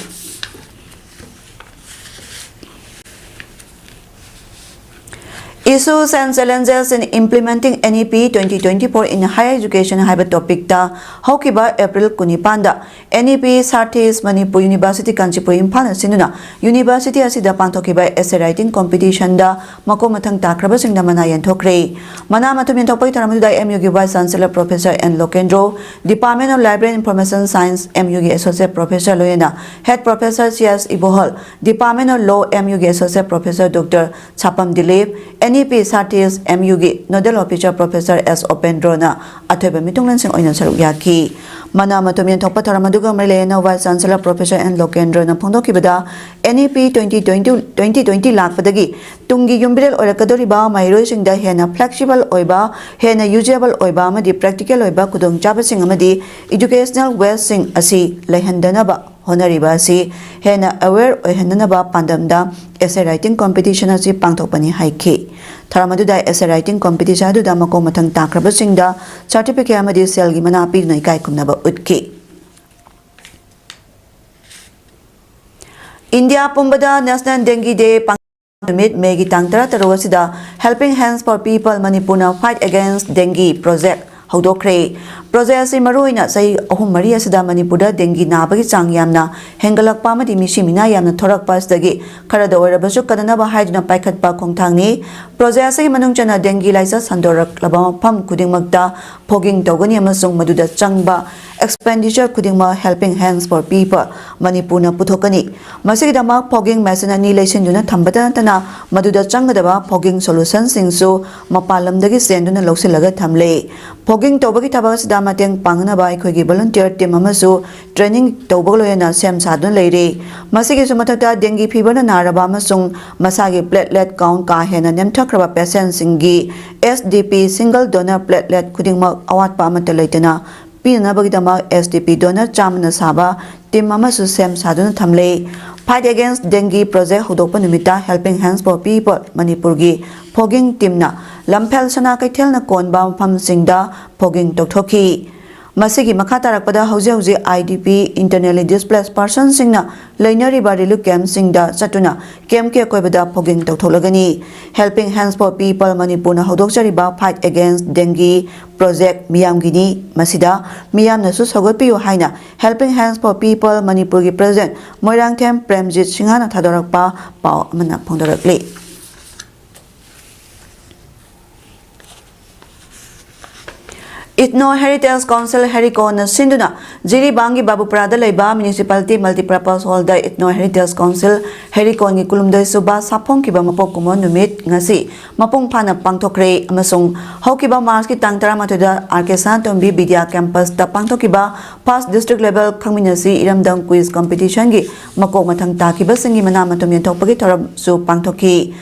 Issues and Challenges in Implementing N E P twenty twenty-four in Higher Education ꯍꯥꯏꯕ topic ꯇ ꯍꯧꯈꯤꯕ April ꯀꯨꯟꯅꯤꯄꯥꯟꯗ N E P Satis Manipur University Kanchipur ꯏꯝꯐꯥꯜꯅ ꯁꯤꯟꯗꯨꯅ university ꯑꯁꯤꯗ ꯄꯥꯡꯊꯣꯛꯈꯤꯕ essay writing competition ꯗ ꯃꯀꯣꯛ ꯃꯊꯪ ꯇꯥꯈ꯭ꯔꯕꯁꯤꯡꯗ ꯃꯅꯥ ꯌꯦꯟꯊꯣꯛꯈ꯭ꯔꯦ꯫ ꯃꯅꯥ ꯃꯊꯨꯝ ꯌꯦꯟꯊꯣꯛꯄꯒꯤ ꯊꯧꯔꯝ ꯑꯗꯨꯗ M U ꯒꯤ Vice Chancellor Professor N Lokendro, Department of Library and Information Science, M U ꯒꯤ Associate Professor ꯂꯣꯏꯅꯅ Head Professor C S Ibohal, Department of Law, M U ꯒꯤ Associate Professor doctor Sapam Dilip, N E P Satis, M U ꯒꯤ Nodal Officer Professor S ꯑꯣꯄꯦꯟꯗ꯭ꯔꯣꯅ ꯑꯊꯣꯏꯕ ꯃꯤꯊꯨꯡꯂꯦꯟꯁꯤꯡ ꯑꯣꯏꯅ ꯁꯔꯨꯛ ꯌꯥꯈꯤ꯫ ꯃꯅꯥ ꯃꯊꯨꯝ ꯌꯦꯟꯊꯣꯛꯄ ꯊꯧꯔꯝ ꯑꯗꯨꯒ ꯃꯔꯤ ꯂꯩꯅꯅ Vice Chancellor Professor N ꯂꯣꯀꯦꯟꯗ꯭ꯔꯣꯅ ꯐꯣꯡꯗꯣꯛꯈꯤꯕꯗ, N E P twenty twenty, twenty twenty ꯂꯥꯛꯄꯗꯒꯤ ꯇꯨꯡꯒꯤ ꯌꯨꯝꯕꯤꯔꯦꯜ ꯑꯣꯏꯔꯛꯀꯗꯧꯔꯤꯕ ꯃꯍꯩꯔꯣꯏꯁꯤꯡꯗ ꯍꯦꯟꯅ flexible ꯑꯣꯏꯕ, ꯍꯦꯟꯅ usable ꯑꯣꯏꯕ ꯑꯃꯗꯤ practical ꯑꯣꯏꯕ ꯈꯨꯗꯣꯡꯆꯥꯕꯁꯤꯡ ꯑꯃꯗꯤ educational waste ꯁꯤꯡ ꯑꯁꯤ ꯂꯩꯍꯟꯗꯅꯕ ꯍꯣꯠꯅꯔꯤꯕ ꯑꯁꯤ ꯍꯦꯟꯅ aware ꯑꯣꯏꯍꯟꯅꯅꯕ ꯄꯥꯟꯗꯝꯗ essay writing competition ꯑꯁꯤ ꯄꯥꯡꯊꯣꯛꯄꯅꯤ ꯍꯥꯏꯈꯤ꯫ ꯊꯧꯔꯝ ꯑꯗꯨꯗ essay writing competition ꯑꯗꯨꯗ ꯃꯀꯣꯛ ꯃꯊꯪ ꯇꯥꯈ꯭ꯔꯕꯁꯤꯡꯗ certificate ꯑꯃꯗꯤ ꯁꯦꯜꯒꯤ ꯃꯅꯥ ꯄꯤꯗꯨꯅ ꯏꯀꯥꯏ ꯈꯨꯝꯅꯕ ꯎꯠꯈꯤ꯫ ꯏꯟꯗꯤꯌꯥ ꯄꯨꯝꯕꯗ National Dengue Day ꯄꯥꯡꯊꯣꯛꯄ ꯅꯨꯃꯤꯠ, ꯃꯦꯒꯤ ꯇꯥꯡ ꯇꯔꯥꯇꯔꯨꯛ ꯑꯁꯤꯗ Helping Hands for People ꯃꯅꯤꯄꯨꯔꯅ Fight Against Dengue Project ꯍꯧꯗꯣꯛꯈ꯭ꯔꯦ꯫ Project ꯑꯁꯤ ꯃꯔꯨꯑꯣꯏꯅ ꯆꯍꯤ ꯑꯍꯨꯝ ꯃꯔꯤ ꯑꯁꯤꯗ ꯃꯅꯤꯄꯨꯔꯗ ꯗꯦꯡꯒꯤ ꯅꯥꯕꯒꯤ ꯆꯥꯡ ꯌꯥꯝꯅ ꯍꯦꯟꯒꯠꯂꯛꯄ ꯑꯃꯗꯤ ꯃꯤꯁꯤ ꯃꯤꯅꯥ ꯌꯥꯝꯅ ꯊꯣꯔꯛꯄ ꯑꯁꯤꯗꯒꯤ ꯈꯔꯗ ꯑꯣꯏꯔꯕꯁꯨ ꯀꯟꯅꯅꯕ ꯍꯥꯏꯗꯨꯅ ꯄꯥꯏꯈꯠꯄ ꯈꯣꯡꯊꯥꯡꯅꯤ꯫ Project ꯑꯁꯤꯒꯤ ꯃꯅꯨꯡ ꯆꯟꯅ ꯗꯦꯡꯒꯤ ꯂꯥꯏꯆꯠ ꯁꯟꯗꯣꯔꯛꯂꯕ ꯃꯐꯝ ꯈꯨꯗꯤꯡꯃꯛꯇ fogging ꯇꯧꯒꯅꯤ ꯑꯃꯁꯨꯡ ꯃꯗꯨꯗ ꯆꯪꯕ expenditure ꯈꯨꯗꯤꯡꯃꯛ Helping Hands for People ꯃꯅꯤꯄꯨꯔꯅ ꯄꯨꯊꯣꯛꯀꯅꯤ꯫ ꯃꯁꯤꯒꯤꯗꯃꯛ fogging machine ꯑꯅꯤ ꯂꯩꯁꯤꯟꯗꯨꯅ ꯊꯝꯕꯇ ꯅꯠꯇꯅ ꯃꯗꯨꯗ ꯆꯪꯒꯗꯕ fogging solutionꯁꯤꯡꯁꯨ ꯃꯄꯥꯟ ꯂꯝꯗꯒꯤ ꯆꯦꯟꯗꯨꯅ ꯂꯧꯁꯤꯜꯂꯒ ꯊꯝꯂꯦ꯫ Fogging ꯇꯧꯕꯒꯤ ꯊꯕꯛ ꯑꯁꯤꯗ ꯃꯇꯦꯡ ꯄꯥꯡꯅꯅꯕ ꯑꯩꯈꯣꯏꯒꯤ volunteer team ꯑꯃꯁꯨ training ꯇꯧꯕꯒ ꯂꯣꯏꯅꯅ ꯁꯦꯝ ꯁꯥꯗꯨꯅ ꯂꯩꯔꯤ꯫ ꯃꯁꯤꯒꯤꯁꯨ ꯃꯊꯛꯇ ꯗꯦꯡꯒꯤ feverꯅ ꯅꯥꯔꯕ ꯑꯃꯁꯨꯡ ꯃꯁꯥꯒꯤ platelet count ꯀꯥ ꯍꯦꯟꯅ ꯅꯦꯝꯊꯈ꯭ꯔꯕ patientꯁꯤꯡꯒꯤ S D P single donor platelet ꯈꯨꯗꯤꯡꯃꯛ ꯑꯋꯥꯠꯄ ꯑꯃꯠꯇ ꯂꯩꯇꯅ ꯄꯤꯅꯅꯕꯒꯤꯗꯃꯛ S D P donor ꯆꯥꯝꯃꯅ ꯁꯥꯕ team ꯑꯃꯁꯨ ꯁꯦꯝ ꯁꯥꯗꯨꯅ ꯊꯝꯂꯦ꯫ Fight Against Dengue Project ꯍꯧꯗꯣꯛꯄ ꯅꯨꯃꯤꯠꯇ Helping Hands for People ꯃꯅꯤꯄꯨꯔꯒꯤ fogging teamꯅ ꯂꯝꯐꯦꯜ ꯁꯅꯥ ꯀꯩꯊꯦꯜꯅ ꯀꯣꯟꯕ ꯃꯐꯝꯁꯤꯡꯗ fogging ꯇꯧꯊꯣꯛꯈꯤ꯫ ꯃꯁꯤꯒꯤ ꯃꯈꯥ ꯇꯥꯔꯛꯄꯗ ꯍꯧꯖꯤꯛ ꯍꯧꯖꯤꯛ I D P, internally displaced personꯁꯤꯡꯅ ꯂꯩꯅꯔꯤꯕ relief campꯁꯤꯡꯗ ꯆꯠꯇꯨꯅ campꯀꯤ ꯑꯀꯣꯏꯕꯗ fogging ꯇꯧꯊꯣꯛꯂꯒꯅꯤ꯫ Helping Hands for People ꯃꯅꯤꯄꯨꯔꯅ ꯍꯧꯗꯣꯛꯆꯔꯤꯕ Fight Against Dengue Project ꯃꯤꯌꯥꯝꯒꯤꯅꯤ꯫ ꯃꯁꯤꯗ ꯃꯤꯌꯥꯝꯅꯁꯨ ꯁꯧꯒꯠꯄꯤꯌꯨ ꯍꯥꯏꯅ Helping Hands for People ꯃꯅꯤꯄꯨꯔꯒꯤ president ꯃꯣꯏꯔꯥꯡꯊꯦꯝ ꯄ꯭ꯔꯦꯝꯖꯤꯠ ꯁꯤꯡꯍꯅ ꯊꯥꯗꯣꯔꯛꯄ ꯄꯥꯎ ꯑꯃꯅ ꯐꯣꯡꯗꯣꯔꯛꯂꯤ꯫ Ethno Heritage Council, ꯍꯦꯔꯤꯀꯣꯟꯅ ꯁꯤꯟꯗꯨꯅ ꯖꯤꯔꯤꯕꯥꯝꯒꯤ ꯕꯥꯕꯨꯄꯨꯔꯥꯗ ꯂꯩꯕ Municipality Multipurpose Hallꯗ Ethno Heritage Council, ꯍꯦꯔꯤꯀꯣꯟꯒꯤ ꯀꯨꯟꯍꯨꯝꯗꯣꯏ ꯁꯨꯕ ꯁꯥꯐꯣꯡꯈꯤꯕ ꯃꯄꯣꯛ ꯀꯨꯝꯑꯣꯟ ꯅꯨꯃꯤꯠ ꯉꯁꯤ ꯃꯄꯨꯡ ꯐꯥꯅ ꯄꯥꯡꯊꯣꯛꯈ꯭ꯔꯦ ꯑꯃꯁꯨꯡ ꯍꯧꯈꯤꯕ ꯃꯥꯔꯆꯀꯤ ꯇꯥꯡ ꯇꯔꯥꯃꯥꯊꯣꯏꯗ R K ꯁꯅꯥꯇꯣꯝꯕꯤ ꯕꯤꯗ꯭ꯌꯥ campusꯇ ꯄꯥꯡꯊꯣꯛꯈꯤꯕ First District Level ꯈꯪꯃꯤꯟꯅꯁꯤ ꯏꯔꯝꯗꯝ quiz competitionꯒꯤ ꯃꯀꯣꯛ ꯃꯊꯪ ꯇꯥꯈꯤꯕꯁꯤꯡꯒꯤ ꯃꯅꯥ ꯃꯊꯨꯝ ꯌꯦꯟꯊꯣꯛꯄꯒꯤ ꯊꯧꯔꯝꯁꯨ ꯄꯥꯡꯊꯣꯛꯈꯤ꯫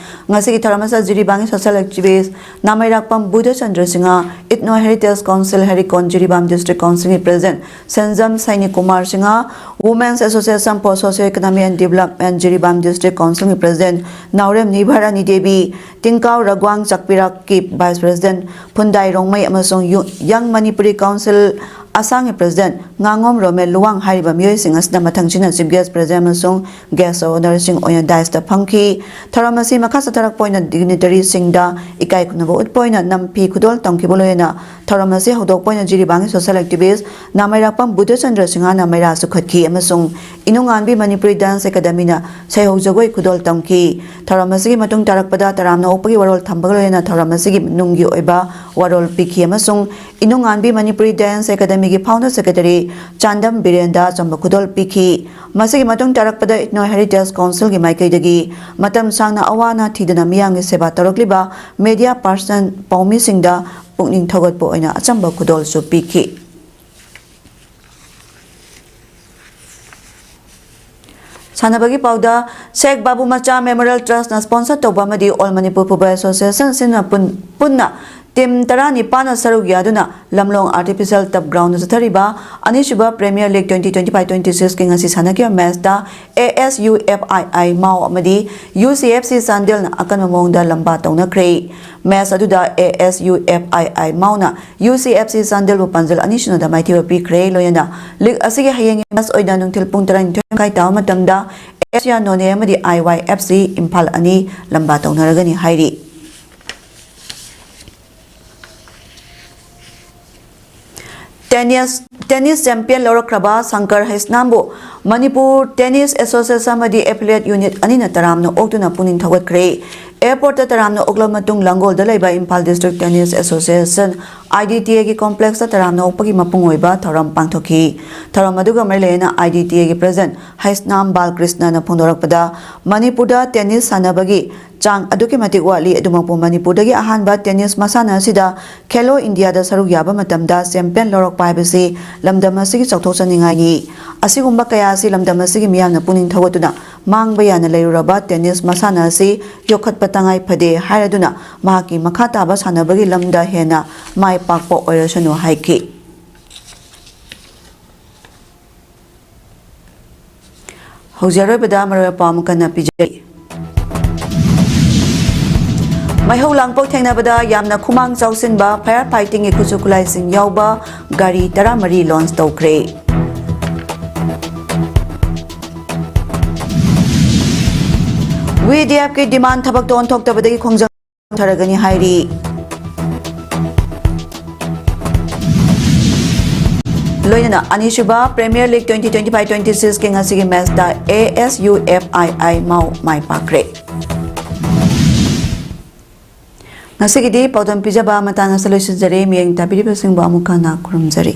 ꯉꯁꯤꯒꯤ ꯊꯧꯔꯝ ꯑꯁꯤꯗ ꯖꯤꯔꯤꯕꯥꯝꯒꯤ social activist ꯅꯥꯃꯩꯔꯥꯛꯄꯝ Budhachandra Singh, Ethno Heritage Council ꯍꯦꯔꯤꯀꯣꯟ Jiribam District Councilꯒꯤ president ꯁꯟ ꯖꯝ ꯁꯩꯅꯤꯛ Kumar Singh, Women's Association for Socio Economic and Development Jiribam District Council ꯒꯤ President ꯅꯥꯎꯔꯦꯝ ꯅꯤꯚꯥꯔꯥꯅꯤ ꯗꯦꯕꯤ, ꯇꯤꯡꯀꯥꯎ ꯔꯥꯒ꯭ꯋꯥꯡ ꯆꯥꯛꯄꯤꯔꯛꯀꯤ Vice President ꯐꯨꯟꯗꯥꯏ ꯔꯣꯡꯃꯩ ꯑꯃꯁꯨꯡ ꯌꯨ-, Young Manipuri Council ꯑꯁꯥꯝꯒꯤ President ꯉꯥꯉꯣꯝ ꯔꯣꯃꯦꯜ ꯂꯨꯋꯥꯡ ꯍꯥꯏꯔꯤꯕ ꯃꯤꯑꯣꯏꯁꯤꯡ ꯑꯁꯤꯅ ꯃꯊꯪꯁꯤꯅ Chief Guest, President ꯑꯃꯁꯨꯡ Guest of Honour ꯁꯤꯡ ꯑꯣꯏꯅ dais ꯇ ꯐꯝꯈꯤ꯫ ꯊꯧꯔꯝ ꯑꯁꯤ ꯃꯈꯥ ꯆꯠꯊꯔꯛꯄ ꯑꯣꯏꯅ dignitary ꯁꯤꯡꯗ ꯏꯀꯥꯏ ꯈꯨꯝꯅꯕ ꯎꯠꯄ ꯑꯣꯏꯅ ꯅꯝꯐꯤ ꯈꯨꯗꯣꯜ ꯇꯝꯈꯤꯕ ꯂꯣꯏꯅꯅ ꯊꯧꯔꯝ ꯑꯁꯤ ꯍꯧꯗꯣꯛꯄ ꯑꯣꯏꯅ ꯖꯤꯔꯤꯕꯥꯝꯒꯤ social activist ꯅꯥꯃꯩꯔꯥꯛꯄꯝ ꯕꯨꯙꯆꯟꯗ꯭ꯔ ꯁꯤꯡꯍꯅ ꯃꯩꯔꯥ ꯆꯨꯈꯠꯈꯤ ꯑꯃꯁꯨꯡ ꯏꯅꯨꯡꯉꯥꯟꯕꯤ ꯃꯅꯤꯄꯨꯔꯤ dance academy ꯅ ꯁꯩꯍꯧ ꯖꯒꯣꯏ ꯈꯨꯗꯣꯜ ꯇꯝꯈꯤ꯫ ꯊꯧꯔꯝ ꯑꯁꯤꯒꯤ ꯃꯇꯨꯡ ꯇꯥꯔꯛꯄꯗ ꯇꯔꯥꯝꯅ ꯑꯣꯛꯄꯒꯤ ꯋꯥꯔꯣꯜ ꯊꯝꯕꯒ ꯂꯣꯏꯅꯅ ꯊꯧꯔꯝ ꯑꯁꯤꯒꯤ ꯅꯨꯡꯒꯤ ꯑꯣꯏꯕ ꯋꯥꯔꯣꯜ ꯄꯤꯈꯤ ꯑꯃꯁꯨꯡ ꯏꯅꯨꯡꯉꯥꯟꯕꯤ ꯃꯅꯤꯄꯨꯔꯤ dance academy ꯒꯤ founder secretary ꯆꯥꯟꯗꯝ ꯕꯤꯔꯦꯟꯗ ꯑꯆꯝꯕ ꯈꯨꯗꯣꯜ ꯄꯤꯈꯤ꯫ ꯃꯁꯤꯒꯤ ꯃꯇꯨꯡ ꯇꯥꯔꯛꯄꯗ Ethno Heritage Council ꯒꯤ ꯃꯥꯏꯀꯩꯗꯒꯤ ꯃꯇꯝ ꯁꯥꯡꯅ ꯑꯋꯥ ꯑꯅꯥ ꯊꯤꯗꯅ ꯃꯤꯌꯥꯝꯒꯤ ꯁꯦꯕꯥ ꯇꯧꯔꯛꯂꯤꯕ media person ꯄꯥꯎꯃꯤꯁꯤꯡꯗ ꯄꯨꯛꯅꯤꯡ ꯊꯧꯒꯠꯄ ꯑꯣꯏꯅ ꯑꯆꯝꯕ ꯈꯨꯗꯣꯜꯁꯨ ꯄꯤꯈꯤ꯫ ꯁꯥꯟꯅꯕꯒꯤ ꯄꯥꯎꯗ, ꯁꯦꯈ ꯕꯥꯕꯨ ꯃꯆꯥ Memorial Trust ꯅ sponsor ꯇꯧꯕ ꯑꯃꯗꯤ All Manipur Football Association ꯑꯁꯤꯅ ꯄꯨꯟ-, ꯄꯨꯟꯅ team ꯇꯔꯥꯅꯤꯄꯥꯟꯅ ꯁꯔꯨꯛ ꯌꯥꯗꯨꯅ ꯂꯝꯂꯣꯡ Artificial Turf Ground ꯗ ꯆꯠꯊꯔꯤꯕ ꯑꯅꯤꯁꯨꯕ Premier League twenty twenty-five twenty-six ꯀꯤ ꯉꯁꯤ ꯁꯥꯟꯅꯈꯤꯕ match ꯇ A S U F I I ꯃꯥꯎ ꯑꯃꯗꯤ U C F C ꯆꯥꯟꯗꯦꯜꯅ ꯑꯀꯟꯕ ꯃꯑꯣꯡꯗ ꯂꯝꯕꯥ ꯇꯧꯅꯈ꯭ꯔꯦ꯫ Match ꯑꯗꯨꯗ A S U F I I ꯃꯥꯎꯅ U C F C ꯆꯥꯟꯗꯦꯜꯕꯨ ꯄꯥꯟꯖꯜ ꯑꯅꯤ ꯁꯨꯅꯗ ꯃꯥꯏꯊꯤꯕ ꯄꯤꯈ꯭ꯔꯦ꯫ ꯂꯣꯏꯅꯅ league ꯑꯁꯤꯒꯤ ꯍꯌꯦꯡꯒꯤ match ꯑꯣꯏꯅ ꯅꯨꯡꯊꯤꯜ ꯄꯨꯡ ꯇꯔꯥꯅꯤꯊꯣꯏ ꯃꯈꯥꯏ ꯇꯥꯕ ꯃꯇꯝꯗ S R ꯅꯣꯅꯦ ꯑꯃꯗꯤ I Y F C Imphal ꯑꯅꯤ ꯂꯝꯕꯥ ꯇꯧꯅꯔꯒꯅꯤ ꯍꯥꯏꯔꯤ꯫ Tennis, tennis champion ꯂꯧꯔꯛꯈ꯭ꯔꯕ Shankar ꯍꯩꯁꯅꯥꯝꯕꯨ Manipur Tennis Association ꯑꯃꯗꯤ affiliate unit ꯑꯅꯤꯅ ꯇꯔꯥꯝꯅ ꯑꯣꯛꯇꯨꯅ ꯄꯨꯛꯅꯤꯡ ꯊꯧꯒꯠꯈ꯭ꯔꯦ꯫ Airport ꯇ ꯇꯔꯥꯝꯅ ꯑꯣꯛꯂꯕ ꯃꯇꯨꯡ ꯂꯥꯡꯒꯣꯜꯗ ꯂꯩꯕ Imphal District Tennis Association, I D T A ꯒꯤ complex ꯇ ꯇꯔꯥꯝꯅ ꯑꯣꯛꯄꯒꯤ ꯃꯄꯨꯡ ꯑꯣꯏꯕ ꯊꯧꯔꯝ ꯄꯥꯡꯊꯣꯛꯈꯤ꯫ ꯊꯧꯔꯝ ꯑꯗꯨꯒ ꯃꯔꯤ ꯂꯩꯅꯅ I D T A ꯒꯤ President ꯍꯩꯁꯅꯥꯝ ꯕꯥꯜꯀ꯭ꯔꯤꯁꯅꯅ ꯐꯣꯡꯗꯣꯔꯛꯄꯗ, ꯃꯅꯤꯄꯨꯔꯗ tennis ꯁꯥꯟꯅꯕꯒꯤ ꯆꯥꯡ ꯑꯗꯨꯛꯀꯤ ꯃꯇꯤꯛ ꯋꯥꯠꯂꯤ꯫ ꯑꯗꯨꯃꯛꯄꯨ ꯃꯅꯤꯄꯨꯔꯗꯒꯤ ꯑꯍꯥꯟꯕ tennis ꯃꯁꯥꯟꯅ ꯑꯁꯤꯗ ꯈꯦꯂꯣ ꯏꯟꯗꯤꯌꯥꯗ ꯁꯔꯨꯛ ꯌꯥꯕ ꯃꯇꯝꯗ champion ꯂꯧꯔꯛꯄ ꯍꯥꯏꯕꯁꯤ ꯂꯝꯗꯝ ꯑꯁꯤꯒꯤ ꯆꯥꯎꯊꯣꯛꯆꯅꯤꯡꯉꯥꯏꯅꯤ꯫ ꯑꯁꯤꯒꯨꯝꯕ ꯀꯌꯥ ꯑꯁꯤ ꯂꯝꯗꯝ ꯑꯁꯤꯒꯤ ꯃꯤꯌꯥꯝꯅ ꯄꯨꯛꯅꯤꯡ ꯊꯧꯒꯠꯇꯨꯅ ꯃꯥꯡꯕ ꯌꯥꯅ ꯂꯩꯔꯨꯔꯕ tennis ꯃꯁꯥꯟꯅ ꯑꯁꯤ ꯌꯣꯛꯈꯠꯄ ꯇꯉꯥꯏ ꯐꯗꯦ ꯍꯥꯏꯔꯗꯨꯅ ꯃꯍꯥꯛꯀꯤ ꯃꯈꯥ ꯇꯥꯕ ꯁꯥꯟꯅꯕꯒꯤ ꯂꯝꯗ ꯍꯦꯟꯅ ꯃꯥꯏ ꯄꯥꯛꯄ ꯑꯣꯏꯔꯁꯅꯨ ꯍꯥꯏꯈꯤ꯫ ꯍꯧꯖꯤꯛ ꯑꯔꯣꯏꯕꯗ ꯃꯔꯨꯑꯣꯏꯕ ꯄꯥꯎ ꯑꯃꯨꯛ ꯍꯟꯅ ꯄꯤꯖꯔꯤ꯫ ꯃꯩꯍꯧ ꯂꯥꯡꯄꯣꯛ ꯊꯦꯡꯅꯕꯗ ꯌꯥꯝꯅ ꯈꯨꯃꯥꯡ ꯆꯥꯎꯁꯤꯟꯕ, fire fightingꯒꯤ ꯈꯨꯠꯁꯨ ꯈꯨꯠꯂꯥꯏꯁꯤꯡ ꯌꯥꯎꯕ ꯒꯥꯔꯤ ꯇꯔꯥꯃꯔꯤ launch ꯇꯧꯈ꯭ꯔꯦ꯫ VDFꯀꯤ demand ꯊꯕꯛꯇ ꯑꯣꯟꯊꯣꯛꯇꯕꯗꯒꯤ ꯈꯣꯡꯖꯪ ꯍꯟꯊꯔꯒꯅꯤ ꯍꯥꯏꯔꯤ꯫ ꯂꯣꯏꯅꯅ ꯑꯅꯤꯁꯨꯕ Premier League twenty twenty-five twenty-sixꯀꯤ ꯉꯁꯤꯒꯤ matchꯇ ASUFII ꯃꯥꯎ ꯃꯥꯏ ꯄꯥꯛꯈ꯭ꯔꯦ꯫ ꯉꯁꯤꯒꯤꯗꯤ ꯄꯥꯎꯗꯝ ꯄꯤꯖꯕ ꯃꯇꯥꯡ ꯑꯁꯤꯗ ꯂꯣꯏꯁꯤꯟꯖꯔꯦ꯫ ꯃꯤꯠꯌꯦꯡ ꯇꯥꯕꯤꯔꯤꯕꯁꯤꯡꯕꯨ ꯑꯃꯨꯛ ꯍꯟꯅ ꯈꯨꯔꯨꯝꯖꯔꯤ꯫